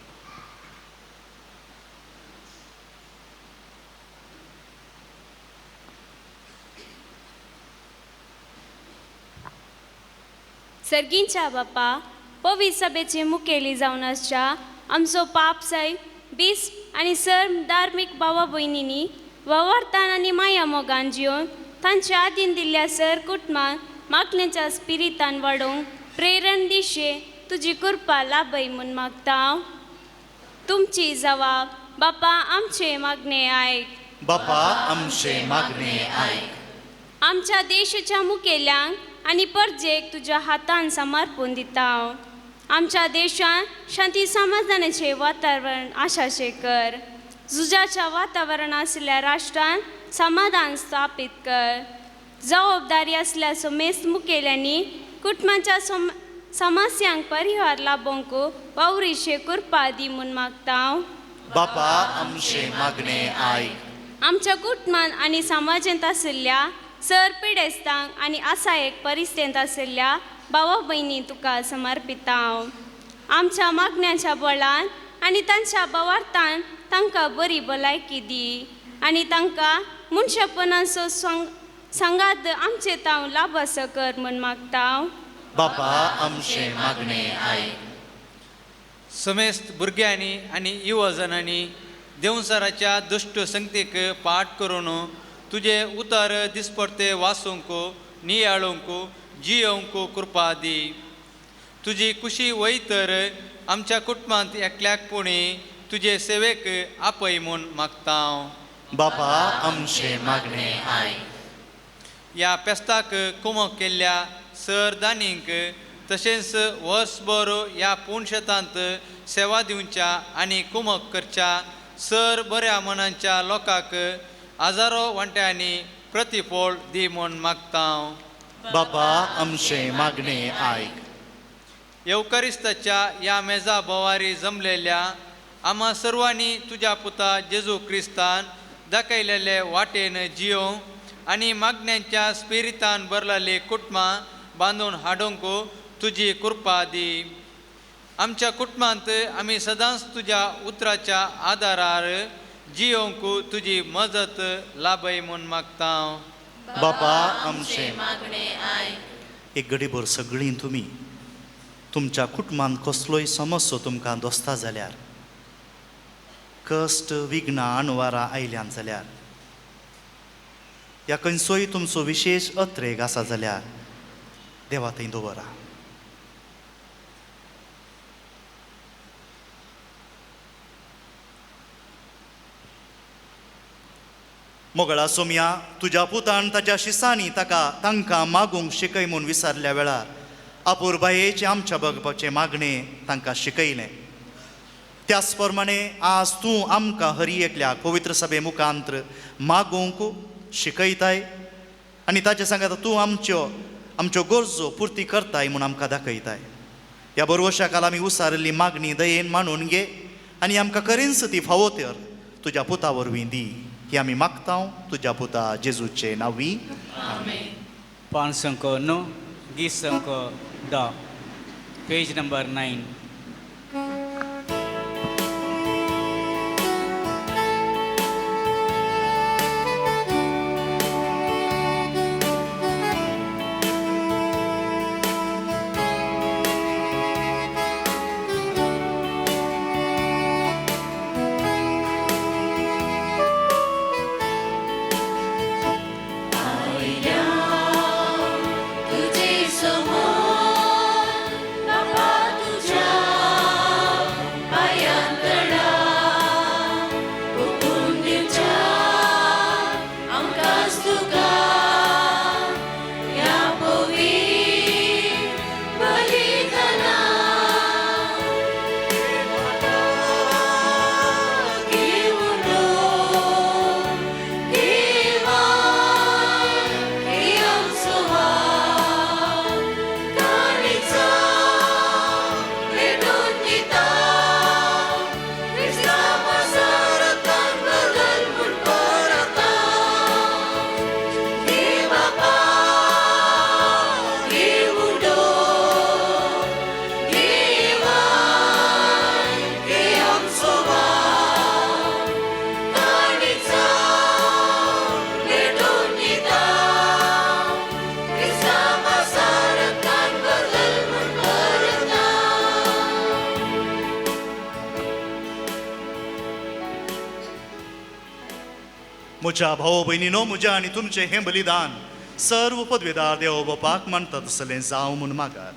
सर्गींच्या बापा, पवित्र सभेचे मुखेली जावन आसच्या आमचो पाप साहेब बीस आनी सर धार्मीक भावा भयणींनी वावरतान आनी माया मोगान जिवन तांच्या आदीन दिल्ल्या सर कुटुंबान मागण्याच्या स्पिरितान वाडोवंक प्रेरण दिशे तुजी कृपा लाभय म्हूण मागता. तुमची जवाब बापा आमचे मागणे आयक. बापा आमचे मागणे आयक. आमच्या देशाच्या मुखेल्यांक आनी परजेक तुज्या हातान समर्पून दिता. आमच्या देशांत शांती समाधानाचें वातावरण आशाशें कर. झुजाच्या वातावरण आशिल्ल्या राष्ट्रांत समाधान स्थापीत कर. जबाबदारी आसल्या समेस्त मुखेल्यांनी कुटुंबाच्या समस्यांक परिहार लाभोवंक वावरीचे कृपा दी म्हूण मागता. बापा आमचे मागणे आयक. आमच्या कुटुंबान आनी समाजांत आशिल्ल्या सर पिडेस्तांक आनी आसा एक परिस्थितींत आशिल्ल्या भावा भयणी तुका समर्पिता. आमच्या मागण्याच्या बळान आनी तांच्या भावार्थान तांकां बरी भलायकी दी आनी तांकां मनशापणाचो सांगात आमचे तांव लाभासो कर म्हूण मागता. बापा आमचे मागणे आयक. समेस्त भुरग्यांनी आनी युवजनांनी देवसराच्या दुश्ट संगतीक पाठ करून तुजे उतर दिसपडते वासूंक नियाळूंक जियोवंक कृपा दी. तुजी कुशी वय तर आमच्या कुटुंबांत एकल्याक पुणी तुजे सेवेक आपय म्हूण मागता. बापा आमचे मागणे आयक. ह्या पेस्ताक कुमक केल्ल्या सर दानींक तशेंच वर्सभर ह्या पूण शेतांत सेवा दिवच्या आनी कुमक करच्या सर बऱ्या मनांच्या लोकांक हजारो वांट्यांनी प्रतिफळ दी म्हूण मागता. बापा आमचे मागणे आयक. येवकरिस्ताच्या ह्या मेजा भोवारी जमलेल्या आम्हा सर्वांनी तुज्या पुता जेजू क्रिस्तान दाखयलेले वाटेन जियोवंक आनी मागण्यांच्या स्पिरितान भरलेली कुटुंबां बांदून हाडूंक तुजी कृपा दी. आमच्या कुटुंबांत आमी सदांच तुज्या उतराच्या आदारार जियोवंक तुजी मजत लाभय म्हूण मागता. बापा आमचे मागणे आयक. एक घडीभर सगळीं तुमी तुमच्या कुटुंबांत कसलोय समस्यो तुमकां दोसता जाल्यार, कश्ट विघ्नां अणवारां आयल्यान जाल्यार, ह्या खंयचोय तुमचो विशेश अत्रेग आसा जाल्यार देवा थंय दवरा. मोगळा सोमया, तुज्या पुतान ताच्या शिसांनी ताका तांकां मागूंक शिकय म्हूण विसरल्या वेळार अपुरबायेचें आमच्या बगपाचें मागणें तांकां शिकयलें. त्याच प्रमाणे आज तूं आमकां हरी एकल्याक पवित्र सभे मुखांत्र मागूंक शिकयताय आनी ताचे सांगात तूं आमच्यो आमच्यो गरजो पुर्ती करताय म्हूण आमकां दाखयताय. ह्या बरवशा काल आमी उसारिल्ली मागणी दयेन मांडून घे आनी आमकां करींच ती फावो तर तुज्या पुता वरवीं दी. ही आमी मागता तुज्या पुता जेजूचे नांवी. 509 210, पेज नंबर 9. तुझे समोर बाबा तुझ्या म्हज्या भाव भयणीनो, म्हज्या आनी तुमचें हें बलिदान सर्व पदवेदार देव बापाक मानता तसलें जावं म्हूण मागात.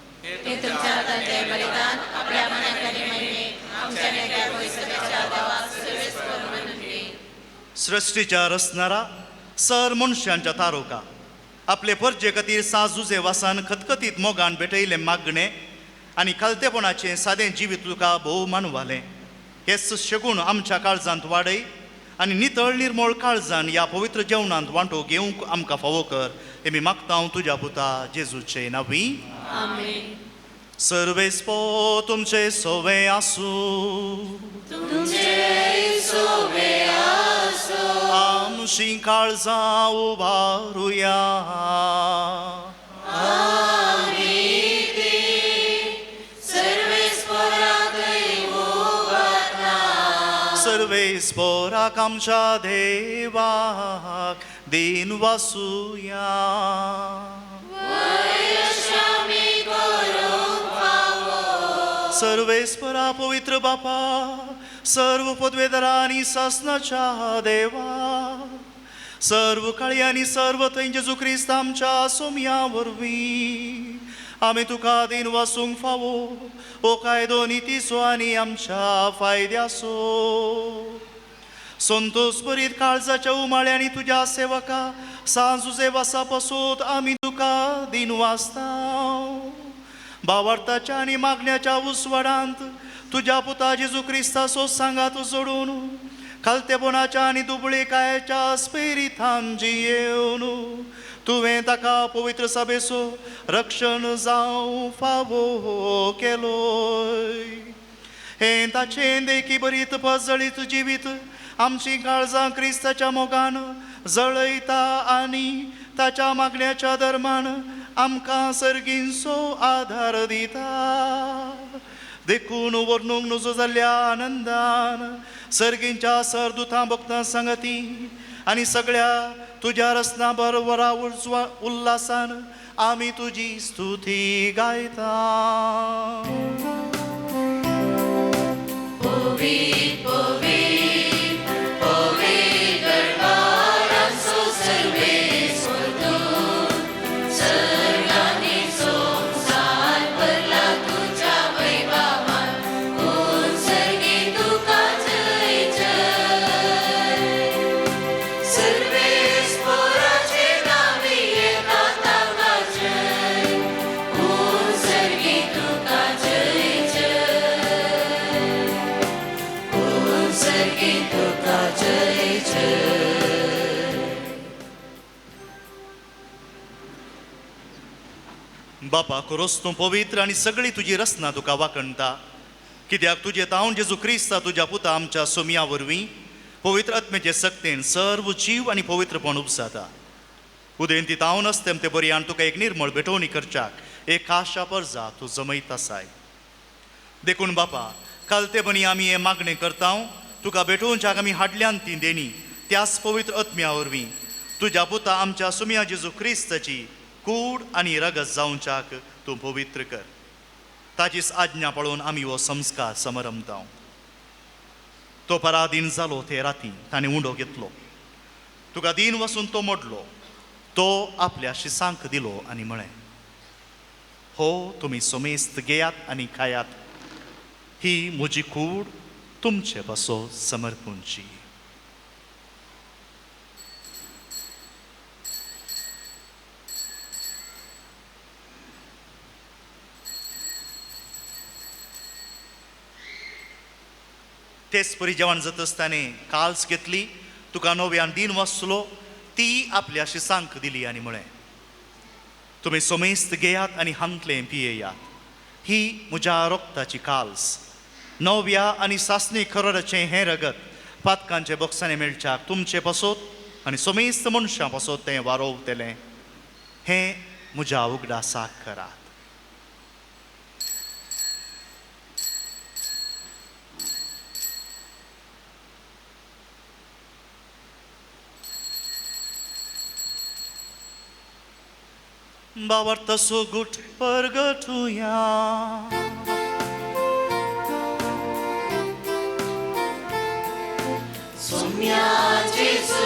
सृश्टीच्या रचणारा सर मनशांच्या तारोका आपले परजे खातीर साजुजे वासान खतखतीत मोगान भेटयलें मागणें आनी खालतेपणाचें सादें जिवीत तुका भोव मानवालें. हेच शगूण आमच्या काळजांत वाडय आनी नितळ निर्मळ काळजान ह्या पवित्र जेवणांत वांटो घेवंक आमकां फावो कर. हें मी मागता हांव तुज्या पुता जेजूचे नांवी. आमेन. सर्वेस्पो तुमचे सोवे आसूं. तुमचे सोवे आसूं. आमची काळजां उबारुया. सर्वेस्पोराक आमच्या देवाक दिन वासुया. सर्वेस्परा पवित्र बापा, सर्व पदवेदारा आनी सासनाच्या देवा, सर्व काळी आनी सर्व थंय जेजू क्रिस्त आमच्या सोमया वरवीं आमी तुका दिन वासूंक फावो ओ कायदो नितीचो आनी आमच्या फायद्याचो. संतोष भरीत काळजाच्या उमाळ्यांनी तुज्या सेवका सांजुजे वासा पसून आमी तुका दिन वाचता. बावार्थाच्या आनी मागण्याच्या उस्वाडांत तुज्या पुता जेजू क्रिस्ताचो सांगात जोडून खालतेपणाच्या आनी दुबळेकायेच्या स्पिरितान जियेवन तुवें ताका पवित्र सभेचो रक्षण जावं फावो केलोय. हें ताचें देखी बरीत पजळीत जिवीत आमची काळजां क्रिस्ताच्या मोगान जळयता आनी ताच्या मागण्याच्या धर्मान आमकां सर्गींचो आधार दिता. देखून वर्णूंक नजो जाल्ल्या आनंदान सर्गींच्या सरदुतां भक्तां सांगती आनी सगळ्या तुज्या रचना बरोबरा उल्हासान आमी तुजी स्तुती गायता. बापा खरोच तूं पवित्र आनी सगळी तुजी रचना तुका वाखणटा, कित्याक तुजे तावन जेजू क्रिस्ता तुज्या पुता आमच्या सोमया वरवीं पवित्र आत्म्याचे सक्तेन सर्व जीव आनी पवित्रपण उपजाता. उदेंती तावन असतेम ते बरयान तुका एक निर्मळ भेटवणी करच्याक एक आशा परजा तूं जमयत आसाय. देखून बापा कालतेपणी आमी हें मागणें करता, तुका भेटोवच्याक आमी हाडल्यान ती देणी त्याच पवित्र आत्म्या वरवीं तुज्या पुता आमच्या सोमया जेजू क्रिस्ताची कूड आनी रगत जावच्याक तूं पवित्र कर. ताचीच आज्ञा पळोवन आमी हो संस्कार समरमता. तो पराधीन जालो ते राती ताणें उंडो घेतलो, तुका दीन वसून तो मोडलो, तो आपल्या शिसांक दिलो आनी म्हळें, हो तुमी सोमेस्त घेयात आनी खायात, ही म्हजी कूड तुमचे पासो समर्पूंची. तेच परी जेवण जातच ताणें काल्स घेतली, तुका नव्यान दीन वाचलो, ती आपल्या शिसांक दिली आनी म्हळें, तुमी सोमेस्त घेयात आनी हांतलें पियेयात, ही म्हज्या रोगताची काल्स, नव्या आनी सासणी खरोराचें हें रगत पातकांचे बोक्सांनी मेळच्याक तुमचे पासत आनी सोमेस्त मनशां पासत तें वारोवतलें. हें म्हज्या उगडासाक करात. बावर तसो गुट परगटुया. सोम्या जेजू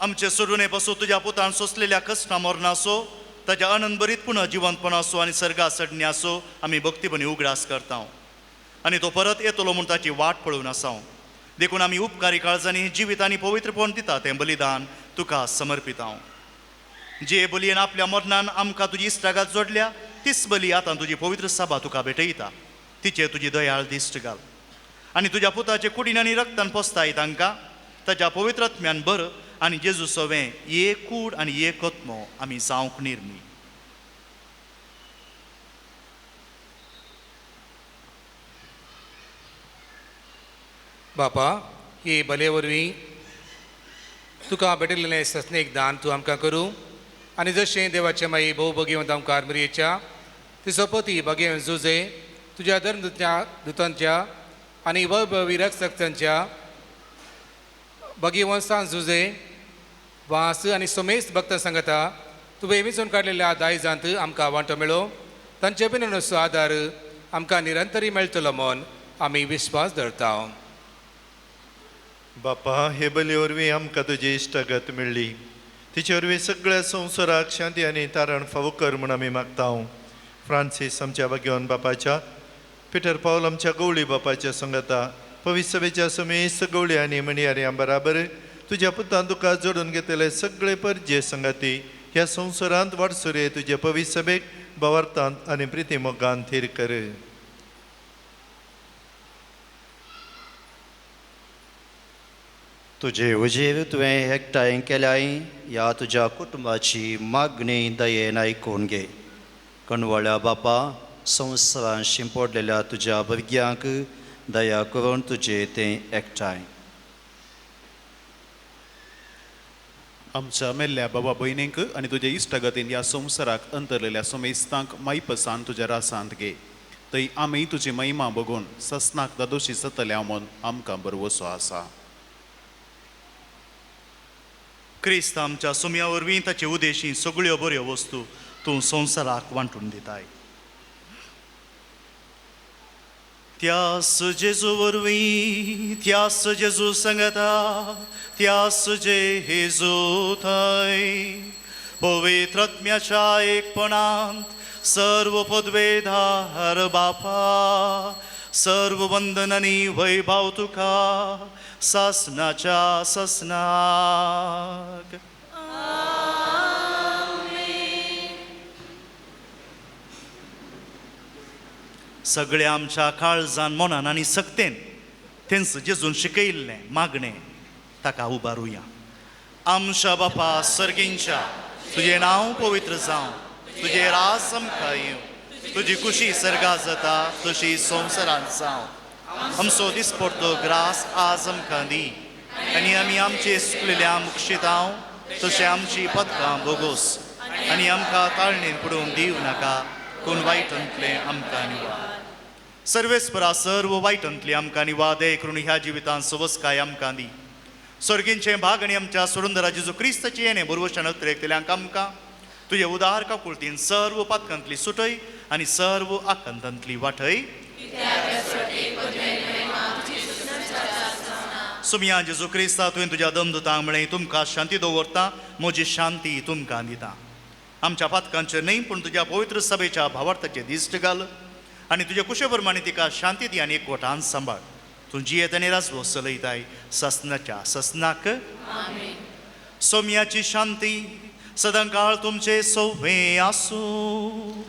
आमचे सोडून पासून तुज्या पुतान सोंसलेल्या कश्टां मरणाचो ताच्या आनंदभरीत पुनः जिवंतपणाचो आनी सर्गा चडण्याचो आमी भक्तीपणी उगडास करता आनी तो परत येतलो म्हूण ताची वाट पळोवन आसा. देखून आमी उपकारी काळजांनी जिवीत आनी पवित्रपण दिता तें बलिदान तुका समर्पिता. जे बलयेन आपल्या मरणान आमकां तुजी इश्टागात जोडल्या तीच बली आतां तुजी पवित्र सभा तुका भेटयता. तिचेर तुजी दयाळ दिश्ट घाल आनी तुज्या पुताचे कुडीन आनी रक्तान पोसताय तांकां ताच्या पवित्र आत्म्यान बर आनी जेजू सवें एक कूड आनी एक आत्मो आमी जावंक निर्मी. बापा, हे बले वरवीं तुका भेटिल्लें सस्नेक दान तूं आमकां करूं आनी जशें देवाचे माई भोव भगेवंत आमकां मरियेच्या ती सोपती भगेवन जुजे तुज्या धर्म दुतांच्या आनी वैभवी रक्षकांच्या भगेवंत सांज जुजे वास आनी सोमेस्त भक्तां सांगता तुवें विंचून काडलेल्या दायजांत आमकां वांटो मेळो. तांचे बिनसो आदार आमकां निरंतरी मेळटलो म्हूण आमी विश्वास धरता. बापा, हे बली वरवीं आमकां तुजी इश्टागत मेळ्ळी. तिचे वरवीं सगळ्या संवसाराक शांती आनी तारण फावो कर म्हूण आमी मागता. फ्रांसीस आमच्या भाग्यवान बापाच्या, पिटर पावल आमच्या गवळी बापाच्या संगता, पवित्र सभेच्या समेस्त गवळी आनी म्हणयाऱ्यां बराबर तुज्या पुतान तुका जोडून घेतले सगळे परजे संगाती ह्या संवसारांत वाटसुरे तुजे पवित्र सभेक भावार्थांत आनी प्रिती मोगान थीर कर. तुजे उजीर तुवें एकठांय केल्याय ह्या तुज्या कुटुंबाची मागणी दयेन आयकून घे. कणवळ्या बापा, संवसारान शिंपडलेल्या तुज्या भुरग्यांक दया करून तुजे तें एकठांय. आमच्या मेल्ल्या बाबा भयणींक आनी तुज्या इश्टागतीन ह्या संवसाराक अंतरलेल्या समेस्तांक मायपसान तुज्या रासांत घे. थंय आमी तुजी महिमा बघून ससनाक दादोशी जातल्या म्हूण आमकां बरवसो आसा. क्रिस्त आमच्या सुम्या वरवीं ताचे उदेशी सगळ्यो बऱ्यो वस्तू तूं संवसाराक वांटून दिताय. त्यास जेजू वरवीं, त्यास जेजू संगता, त्यास जेजू थंय पवित्र आत्म्याच्या एकपणांत सर्व पदवेधार बापा, सर्व वंदन आनी वैभव तुका सासनाच्या सासनाक. सगळ्या आमच्या काळजान मनान आनी सक्तेन तेंच जेजून शिकयल्लें मागणें ताका उबारुया. आमच्या बापा सर्गींच्या, तुजें नांव पवित्र जावं, तुजें राज आमकां येवं, तुजी खुशी सर्गा जाता तशी संवसारांत जावं. आमचो दिसपडतो ग्रास आज आमकां दी आनी आमी आमचे सुकलेल्या मुक्षितांव तशें आमची पदकां बोगोस आनी आमकां ताळणेन पडून दिवं नाका, कोण वायटांतलें आमकां निवार. सर्वेस्परा सर्व वायटांतली आमकां निवार दे करून ह्या जिवितांत सवस्काय आमकां दी. सर्गींचें भाग आनी आमच्या सुरुंदरा जेजू क्रिस्ताचें येणें बरवशान अत्रेकतल्यांक आमकां तुजे उदार काकुळतीन सर्व पातकांतली सुटय आनी सर्व आकांतांतली वाटय. सुमया जेजू क्रिस्ता, तुवें तुज्या दमदुतांक म्हळें तुमकां शांती दवरता, म्हजी शांती तुमकां दिता. आमच्या पातकांचेर न्हय पूण तुज्या पवित्र सभेच्या भावार्थाचे दिश्ट घाल आनी तुज्या कुशे प्रमाणे तिका शांती दी आनी एकवटान सांबाळ. तूं जियेत आनी राजवो चलयताय ससनाच्या ससनाक. सोम्याची शांती सदांकाळ तुमचे सोवे आसूं.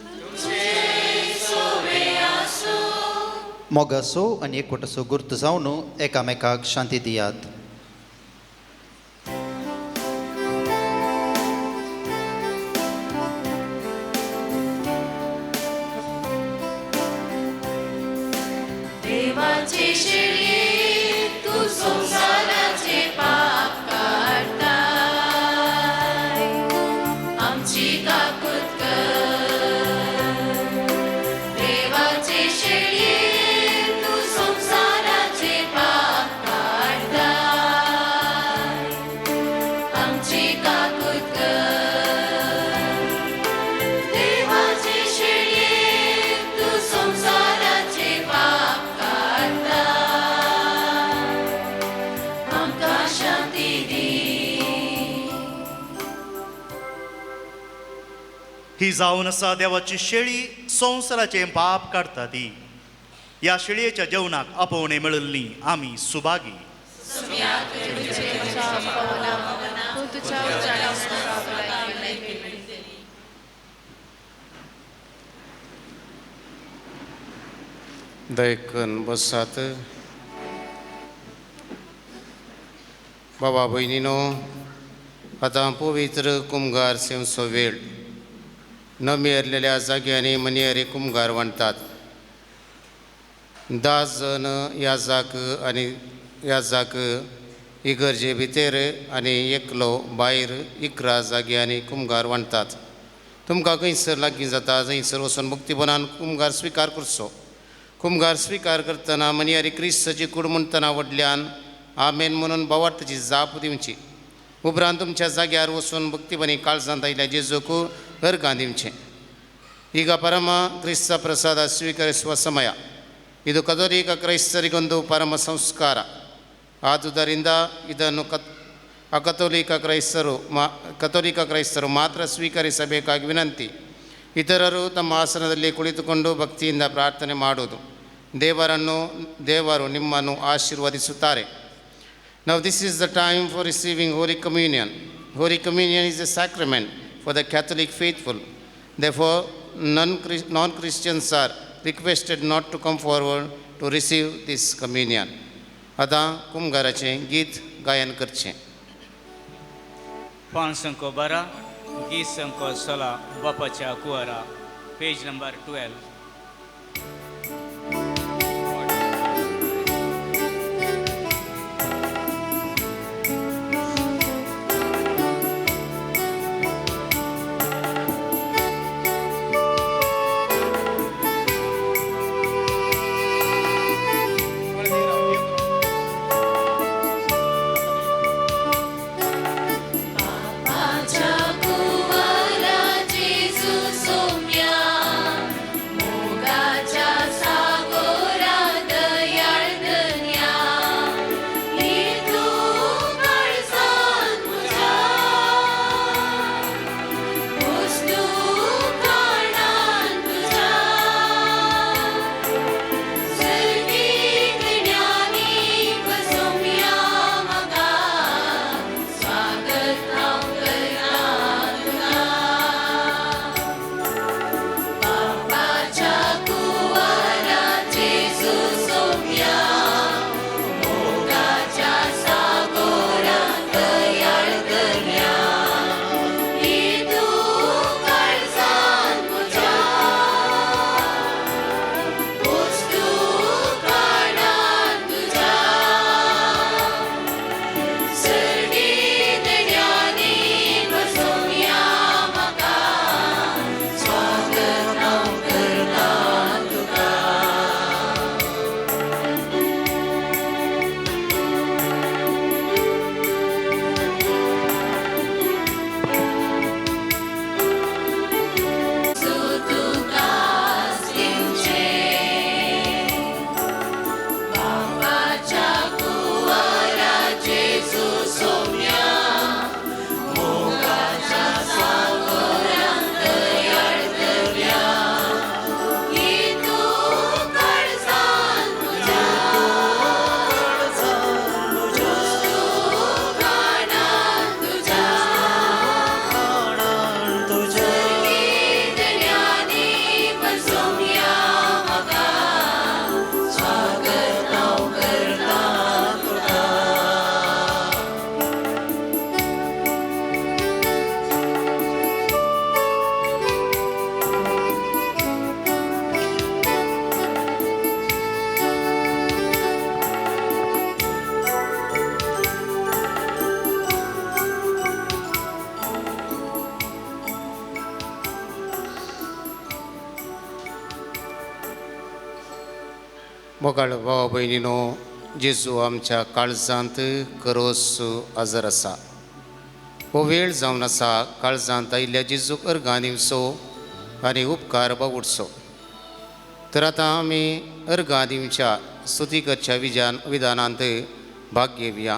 मोगाचो आनी एकवटाचो गुर्त जावन एकामेकाक शांती दियात. देवाचे शिळये तूं संवसाराचे पाप काडटाय, आमची काकूत कर. देवाचे शिळये तूं संवसाराचे पाप काडटाय, ही जावन आसा देवाची शेळी, संवसाराचें पाप काडटा ती. ह्या शेळयेच्या जेवणाक आपोवणें मेळिल्ली आमी सुभागी. दयकन बसात. बाबा भयणीनो, आतां पवित्र कुमगार सेवचो वेळ. न मेरलेल्या जाग्यांनी मनियारी कुमगार वांटतात. 10 जण याजाक आनी याजाक इगर्जे भितर आनी एकलो भायर 11 जाग्यांनी कुमगार वांटतात. तुमकां खंयसर लागीं जाता जंयसर वचून मुक्तीपणान कुमगार स्विकार करचो. कुमगार स्विकार करतना मनियारी क्रिस्ताची कूड म्हणटना व्हडल्यान आमेन म्हणून भावार्थाची जाप दिवची. उपरांत तुमच्या जाग्यार वचून भक्तीपणी काळजांत आयिल्ल्या जेजूक अर्गां दिवचें. ಈಗ ಪರಮ ಕ್ರಿಸ್ತ ಪ್ರಸಾದ ಸ್ವೀಕರಿಸುವ ಸಮಯ ಇದು. ಕಥೋಲಿಕ ಕ್ರೈಸ್ತರಿಗೊಂದು ಪರಮ ಸಂಸ್ಕಾರ. ಆದುದರಿಂದ ಇದನ್ನು ಅಕಥೋಲಿಕ ಕ್ರೈಸ್ತರು ಕಥೋಲಿಕ ಕ್ರೈಸ್ತರು ಮಾತ್ರ ಸ್ವೀಕರಿಸಬೇಕಾಗಿ ವಿನಂತಿ. ಇತರರು ತಮ್ಮ ಆಸನದಲ್ಲಿ ಕುಳಿತುಕೊಂಡು ಭಕ್ತಿಯಿಂದ ಪ್ರಾರ್ಥನೆ ಮಾಡುವುದು. ದೇವರು ನಿಮ್ಮನ್ನು ಆಶೀರ್ವದಿಸುತ್ತಾರೆ. Now this is the time for receiving Holy Communion. Holy Communion is a sacrament for the Catholic faithful. Therefore, non-Christians are requested not to come forward to receive this communion. आतां कुमगाराचें गीत गायन करचें. 512 गीत 16 बापाच्या कुवारा, पेज नंबर 12. मोगाळ भाव भयणीनो, जेजू आमच्या काळजांत करोस हजर आसा. हो वेळ जावन आसा काळजांत आयिल्ल्या जेजूक अर्गां दिवचो आनी उपकार बावुडचो. तर आतां आमी अर्गां दिवच्या स्तुती करच्या विधानांत भाग घेवया.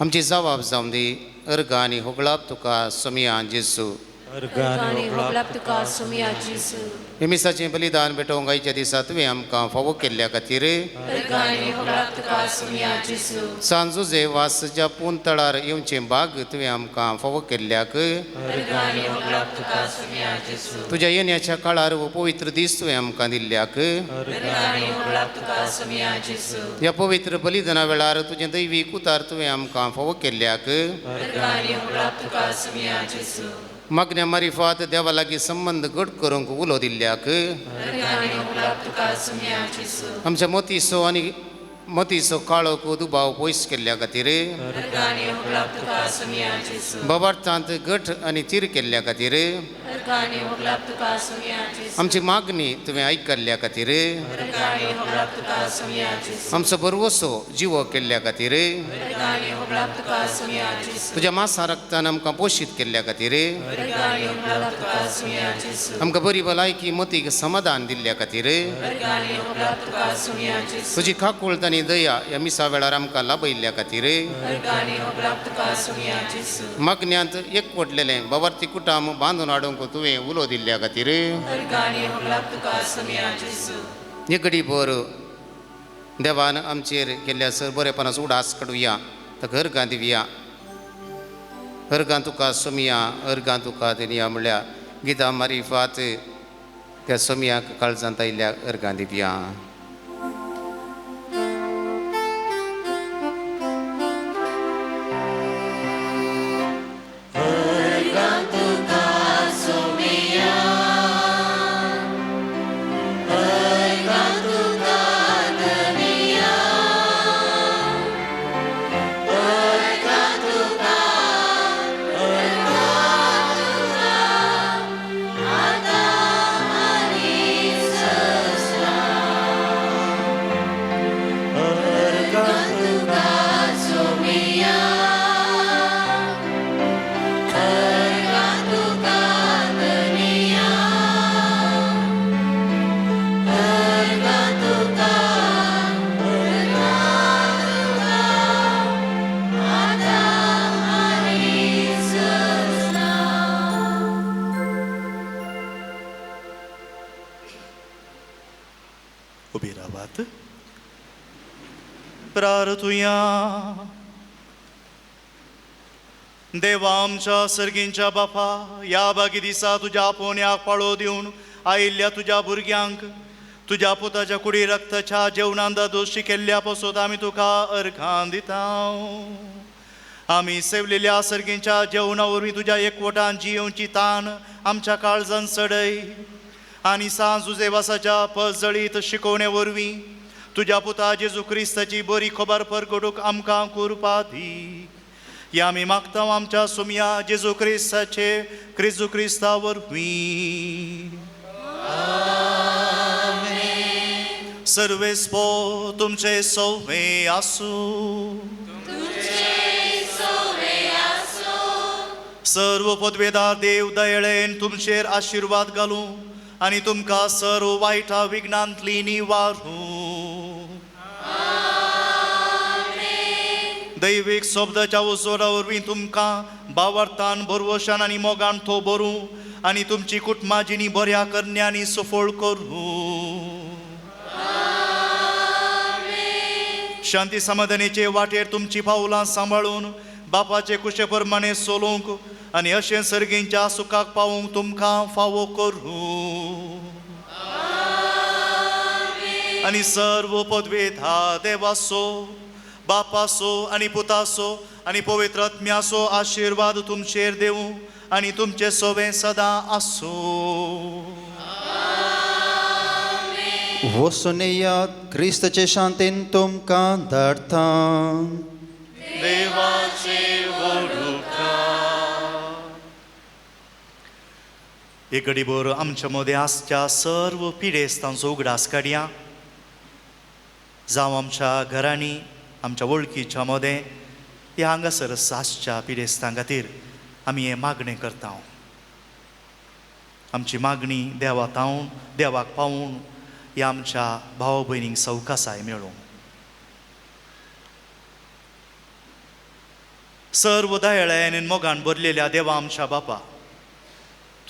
आमची जबाब जावन दी अर्गां आनी होगळाप तुका सोमया जेजू. अर्गां होगळाप तुका सोमया जेजू. हे मिसाचें बलिदान भेटोवंक आयच्या दिसा तुवें आमकां फावो केल्ल्या खातीर अर्गां होगळाप तुका सोमया जेजू. सांजुजे वासच्या पून तळार येवचें बाग तुवें आमकां फावो केल्ल्याक अर्गां होगळाप तुका सोमया जेजू. तुज्या येण्याच्या काळार हो पवित्र दीस तुवें आमकां दिल्ल्याक अर्गां होगळाप तुका सोमया जेजू. ह्या पवित्र बलिदाना वेळार तुजें दैवीक उतार तुवें आमकां फावो केल्ल्याक अर्गां होगळाप तुका सोमया जेजू. मागण्या मारिफात देवा लागीं संबंद घट करूंक उलो दिल्ल्याक अर्गां होगळाप तुका सोमया जेजू. आमच्या मोतीचो आनी मतीचो काळोख दुबाव पयस केल्ल्या खातीर अर्गां होगळाप तुका सोमया जेजू. बाबार्थांत घट आनी तीर केल्ल्या खातीर अर्गां होगळाप तुका सोमया जेजू. आमची मागणी तुवें आयकल्ल्या खातीर अर्गां होगळाप तुका सोमया जेजू. आमचो भरवसो जिवो केल्ल्या खातीर अर्गां होगळाप तुका सोमया जेजू. तुज्या मासा रक्तान आमकां पोशीत केल्ल्या खातीर अर्गां होगळाप तुका सोमया जेजू. आमकां बरी भलायकी मतीक समाधान दिल्ल्या खातीर अर्गां होगळाप तुका सोमया जेजू. तुजी काकूळट आनी दया ह्या मिसा वेळार आमकां लाभयल्ल्या खातीर अर्गां होगळाप तुका सोमया जेजू. मागण्यांत एकवटलेलें बाबार्थी कुटाम बांदून हाडूंक तुवें उलो दिल्ल्या खातीर अर्गां होगळाप तुका सोमया जेजू. एक भर देवान आमचेर केल्ल्या सर बरेपणाचो उडास काडुया ताका अर्गां दिवया. अर्गां तुका सोमया, अर्गां तुका दिनया म्हणल्यार गितां मारिफात त्या सोमयाक काळजांत आयिल्ल्या अर्गां दिवया. अर्गां तुका सोमया, अर्गां तुका धनिया, अर्गां तुका, अर्गां तुका आतां आनी सदां. अर्गां तुका सोमया, अर्गां तुका धनिया, अर्गां तुका, अर्गां तुका आतां आनी सदां. उबी रावात. प्रार्थुया. देवा आमच्या सर्गींच्या बापा, ह्या बागी दिसा तुज्या आपोवण्याक पाळो दिवन आयिल्ल्या तुज्या भुरग्यांक तुज्या पुताच्या कुडी रक्ताच्या जेवणान दोशी केल्ल्या पासत आमी तुका अर्घां दिता. आमी सेवलेल्या सर्गींच्या जेवणा वरवीं तुज्या एकवटान जियेवची तान आमच्या काळजान चडय आनी सांजुजेवासाच्या पजळीत शिकोवणे वरवीं तुज्या पुता जेजू क्रिस्ताची बरी खबर परगटूंक आमकां कुरपा दी. ह्या आमी मागता आमच्या सोमया जेजू क्रिस्ताचे क्रिजू क्रिस्ता वरवीं. सर्वेस्पो तुमचे सोवे आसूं. सर्व पदवेदार देव दयेन तुमचेर आशिर्वाद घालूं आनी तुमकां सर्व वायटा विघ्नांतली निवारूं. दैवीक शब्दाच्या उजवाडा वरवीं तुमकां बावर्थान भरवशान आनी मोगान तो भरूं आनी तुमची कुटुंबां जिणी बऱ्या करण्यांनी सफळ करूं. शांती समाधानाचे वाटेर तुमची पावलां सांबाळून बापाचे कुशे प्रमाणे चलोवंक आनी अशें सर्गींच्या सुखाक पावूंक तुमकां फावो करूं. आनी सर्व पदवेधा देवाचो बापाचो आनी पुताचो आनी पवित्र आत्म्याचो आशिर्वाद तुमचेर देवूं आनी तुमचे सोवे सदां आसूं. वसुनेयात क्रिस्तचे शांतीन तुमकां धाडटा. देवाचे वडुका. एक घडीभर आमच्या मदें आसच्या सर्व पिडेस्तांचो उगडास काडया. जावं आमच्या घरांनी आमच्या वळखीच्या मदें ह्या हांगासर आसच्या पिडेस्तां खातीर आमी हें मागणें करता. आमची मागणी देवा तावन देवाक पावून ह्या आमच्या भाव भयणींक सवकासाय मेळूं. सर्व दयाळ्यान मोगान भरलेल्या देवा आमच्या बापा,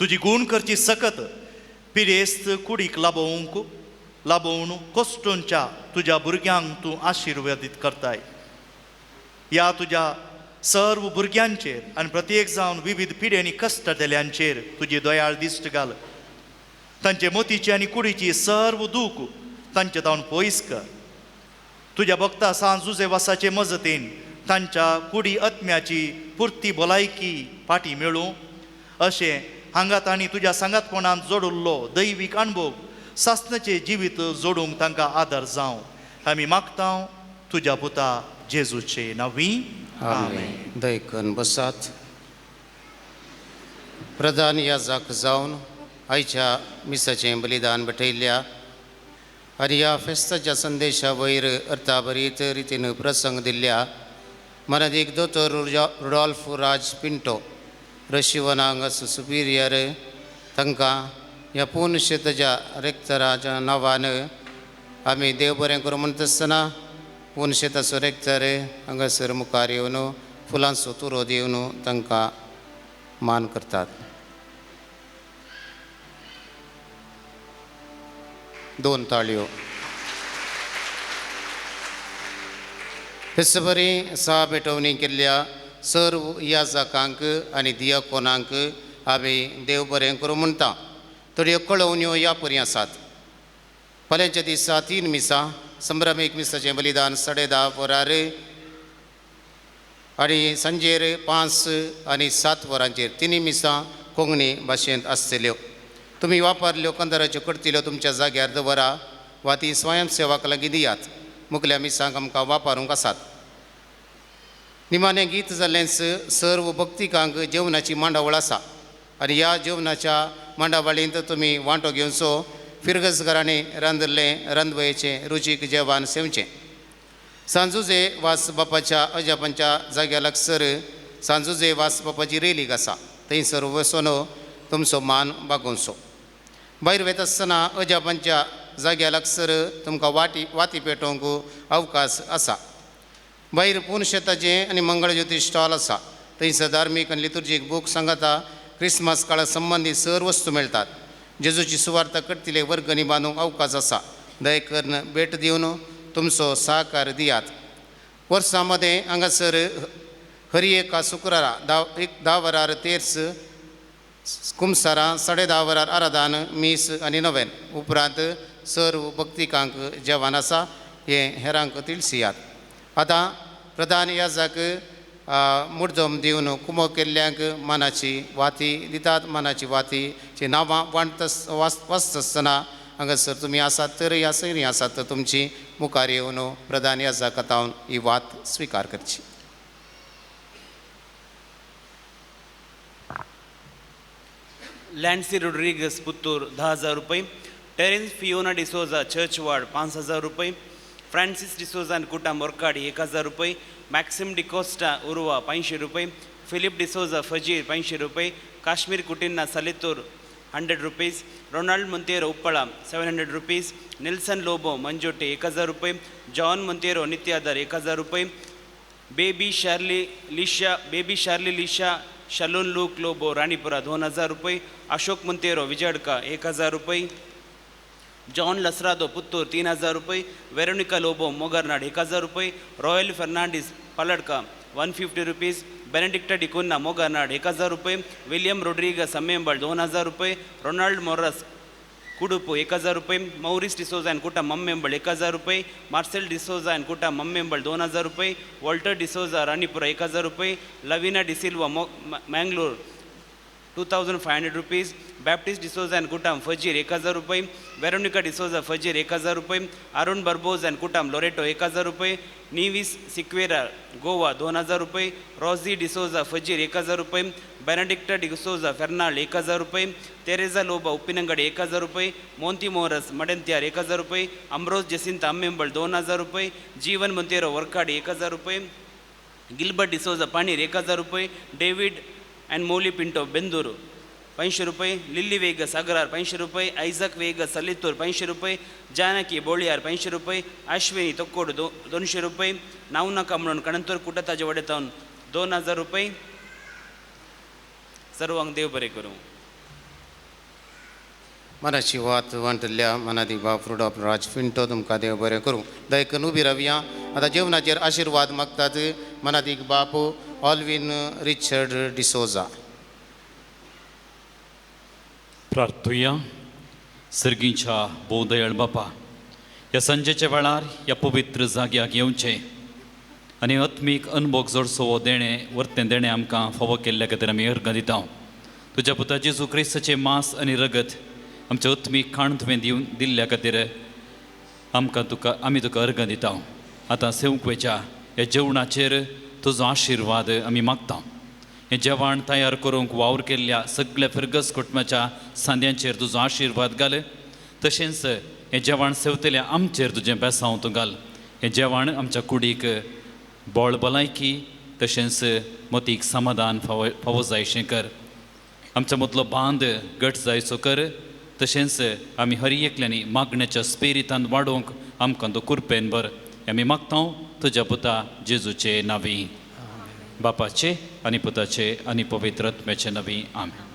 तुजी गूण करची सकत पिरेस्त कुडीक लाबोवंक लाबोवन कोश्टूंच्या तुज्या भुरग्यांक तूं आशिर्वादीत करताय. ह्या तुज्या सर्व भुरग्यांचेर आनी प्रत्येक जावन विविध पिड्यांनी कश्ट दिल्यांचेर तुजी दयाळ दिश्ट घाल. तांचे मोतीची आनी कुडीची सर्व दूख तांचे तावन पयस कर. तुज्या भक्ता सांज जुजेवासाचे मजतीन तांच्या कुडी आत्म्याची पुर्ती भलायकी फाटी मेळूं अशें हांगा तांणी तुज्या सांगातपणान जोडिल्लो दैवीक अणभव सासणाचें जिवीत जोडूंक तांकां आदार जावं. आमी मागता तुज्या पुता जेजूचे नांवी, आमेन. दयकन बसात. प्रधान याजक जावन आयच्या मिसाचें बलिदान भेटयल्ल्या आनी ह्या फेस्ताच्या संदेशा वयर अर्थाभरीत रितीन प्रसंग दिल्ल्या मनादीक दोतोर रुडॉल्फ राज पिंटो रशिवनांग सुपिरियर तांकां ह्या पूर्ण शेताच्या रेक्तराच्या नांवान आमी देव बरें करूं म्हणटा आसतना पूर्ण शेताचो रेक्तर हांगासर मुखार येवन फुलांचो तुरो दिवन तांकां मान करतात. दोन ताळयो. तेच बरी सहा भेटवणी केल्ल्या सर्व याजकांक आनी दियाकोनांक आमी देव बरें करूं म्हणटा. थोड्यो कळोवण्यो ह्या परी आसात. फाल्यांच्या दिसा 3 मिसां, संभ्रमीक मिसाचें बलिदान 10:30 वरार आनी सांजेर 5 आनी 7 वरांचेर 3 मिसां कोंकणी भाशेंत आसतल्यो. तुमी वापरल्यो कंदराच्यो करतल्यो तुमच्या जाग्यार दवरा वा ती स्वयंसेवक लागीं दियात. मुखल्या मिसांक आमकां वापरूंक आसात. निमाणें गीत जाल्लेंच सर्व भक्तिकांक जेवणाची मांडावळ आसा आनी ह्या जेवणाच्या मांडावळींत तुमी वांटो घेवचो. फिरगज घरांनी रांदिल्लें रांदवयेचें रुचीक जेवण सेवचें. सांजुजे वास बापाच्या अजापांच्या जाग्या लागसर सांजुजे वास बापाची रेलीक आसा, थंयसर वचून तुमचो मान बागोवचो. भायर वता आसतना अजापांच्या जाग्या लागसर तुमकां वाती पेटोवंक अवकाश आसा. भायर पूर्ण शेताचें आनी मंगळज्योती स्टॉल आसा, थंयसर धार्मीक आनी लितुर्जीक बूक सांगाता क्रिसमस काळा संबंदीत सर्व वस्तू मेळटात. जेजूची सुवार्ता करतले वर्गणी बांदूंक अवकाश आसा. दया करून भेट दिवन तुमचो सहकार दियात. वर्सां मदें हांगासर हरी एका शुक्रारा 10 वरार तेर्स, कुमसारां 10:30 वरार आराधान मीस आनी नवेन. उपरांत सर्व भक्तिकांक जेवण आसा, हें हेरांक तिळसियात. आतां प्रधान याजक मुर्दम दिवन कुमो केल्ल्यांक मानाची वाती दितात. मानाची वातीची नांवां वांटत वाचता आसतना हांगासर तुमी आसात तर ह्या सयरीं आसात तर तुमची मुखार येवन प्रधान याजकांत ही वात स्विकार करची. लॅन्सी रोड्रिगस पुत्तूर 10,000 रुपये, टेरेन्स फियोना डिसोजा चर्च वार्ड 5,000 रुपये, फ्रांसिस डिसोजा आनी कुटा मोरकाडी 1,000 रुपये, मॅक्सिम डिकोस्टा उर्वा 500 रुपये, फिलीप डिसोजा फजीर 500 रुपये, Kashmir कुटिन्ना Salittur 100 rupees, Ronald Monteiro Uppala 700 rupees, Nelson Lobo Manjote 1,000 रुपये, जॉन मोंतेरो नित्यादर 1,000 रुपये, Baby Shirley Lisha Shalon Luke Lobo Ranipura 2,000 रुपये, अशोक मोंतेरो विजडका 1,000 रुपये, जॉन लसरादो पुत्तूर 3,000 रुपये, वेरोनिका लोबो मोगरनाड 1,000 रुपये, Royal Fernandes Paladka 150 rupees, Benedicta D'Cunha Mogarnad 1,000 रुपये, विलियम रोड्रिगस अम्मेंबळ 2,000 रुपये, रोनाल्ड मोरस कुडुपू 1,000 रुपये, मौरिस डिसोजा आनी कुटा मम्मेंबळ 1,000 रुपये, मार्सेल डिसोजा आनी कुटा मम्मेंबळ 2,000 रुपये, वॉल्टर डिसोजा राणीपुरा 1,000 रुपये, Lavina D'Silva Mangalore 2,500 rupees, Baptist D'Souza and कुटाम फजीर 1,000 रुपये, वेरोनिका डिसोजा फजीर 1,000 रुपये, अरुण बर्बोज अँड कुटाम लोरेटो 1,000 रुपये, नीवीस सिक्वेरा गोवा 2,000 रुपये, रॉझी डिसोजा फजीर 1,000 रुपये, बेनेडिक्टा डिसोजा फेर्नाल्ड 1,000 रुपये, तेरेजा लोबा उप्पिनंगडी 1,000 रुपये, मोंती मोरस मडंत्यार 1,000 रुपये, अम्ब्रोज जसिंता अम्मेंबळ 2,000 रुपये, जीवन मोंतेरो वर्काडी 1,000 रुपये, गिल्बर्ट डिसोजा पाणीर 1,000 रुपये, डेव्हिड अँड मोली पिंटो बेंदूर 500 रुपये, लिल्ली वेगस अगरार 500 रुपये, आयझक वेगस सलितूर 500 रुपये, जानकी बोळियार 500 रुपये, अश्विनी तोक्कोड 200 रुपये, नाव नाका म्हणून कणंतूर कुटताजे वडेतावन 2,000 रुपये. सर्वांक देव बरें करूं. मनाची वात वांटल्या मनादी बाप रुडॉफ राज फिंटो तुमकां देव बरें करूं. दयकन उबी रावया. आतां जेवणाचेर आशिर्वाद मागतात मनादीक बाप ऑल्विन रिचर्ड डिसोजा. प्रार्थुया. सर्गींच्या भोव दयाळ बापा, ह्या सांजेच्या वेळार ह्या पवित्र जाग्याक येवचें आनी आत्मीक अनभोग जोडसो हो देणें वर्तें देणें आमकां फावो केल्ल्या खातीर आमी अर्गां दिता. तुज्या पुता जेजू क्रिस्ताचें मांस आनी रगत आमच्या आत्मीक खाण तुवें दिवन दिल्ल्या खातीर आमकां तुका आमी तुका अर्गां दिता. आतां सेवंक वयच्या ह्या जेवणाचेर तुजो आशिर्वाद आमी मागता. हें जेवण तयार करूंक वावर केल्ल्या सगळ्या फिरगस कुटुंबाच्या सांद्यांचेर तुजो आशिर्वाद घाल. तशेंच हें जेवण सेवतल्या आमचेर तुजें बेसांव तूं घाल. हें जेवण आमच्या कुडीक बळ भलायकी तशेंच मतीक समाधान फावो फावो जायशें कर. आमच्या मदलो बांद घट जायचो कर. तशेंच आमी हर एकल्यांनी मागण्याच्या स्पिरितान वाडोवंक आमकां तूं कुरपेन भर. आमी मागता तुज्या पुता जेजूचे नांवी, बापाचे आनी पुताचे आनी पवित्र आत्म्याचे नांवी, आमेन.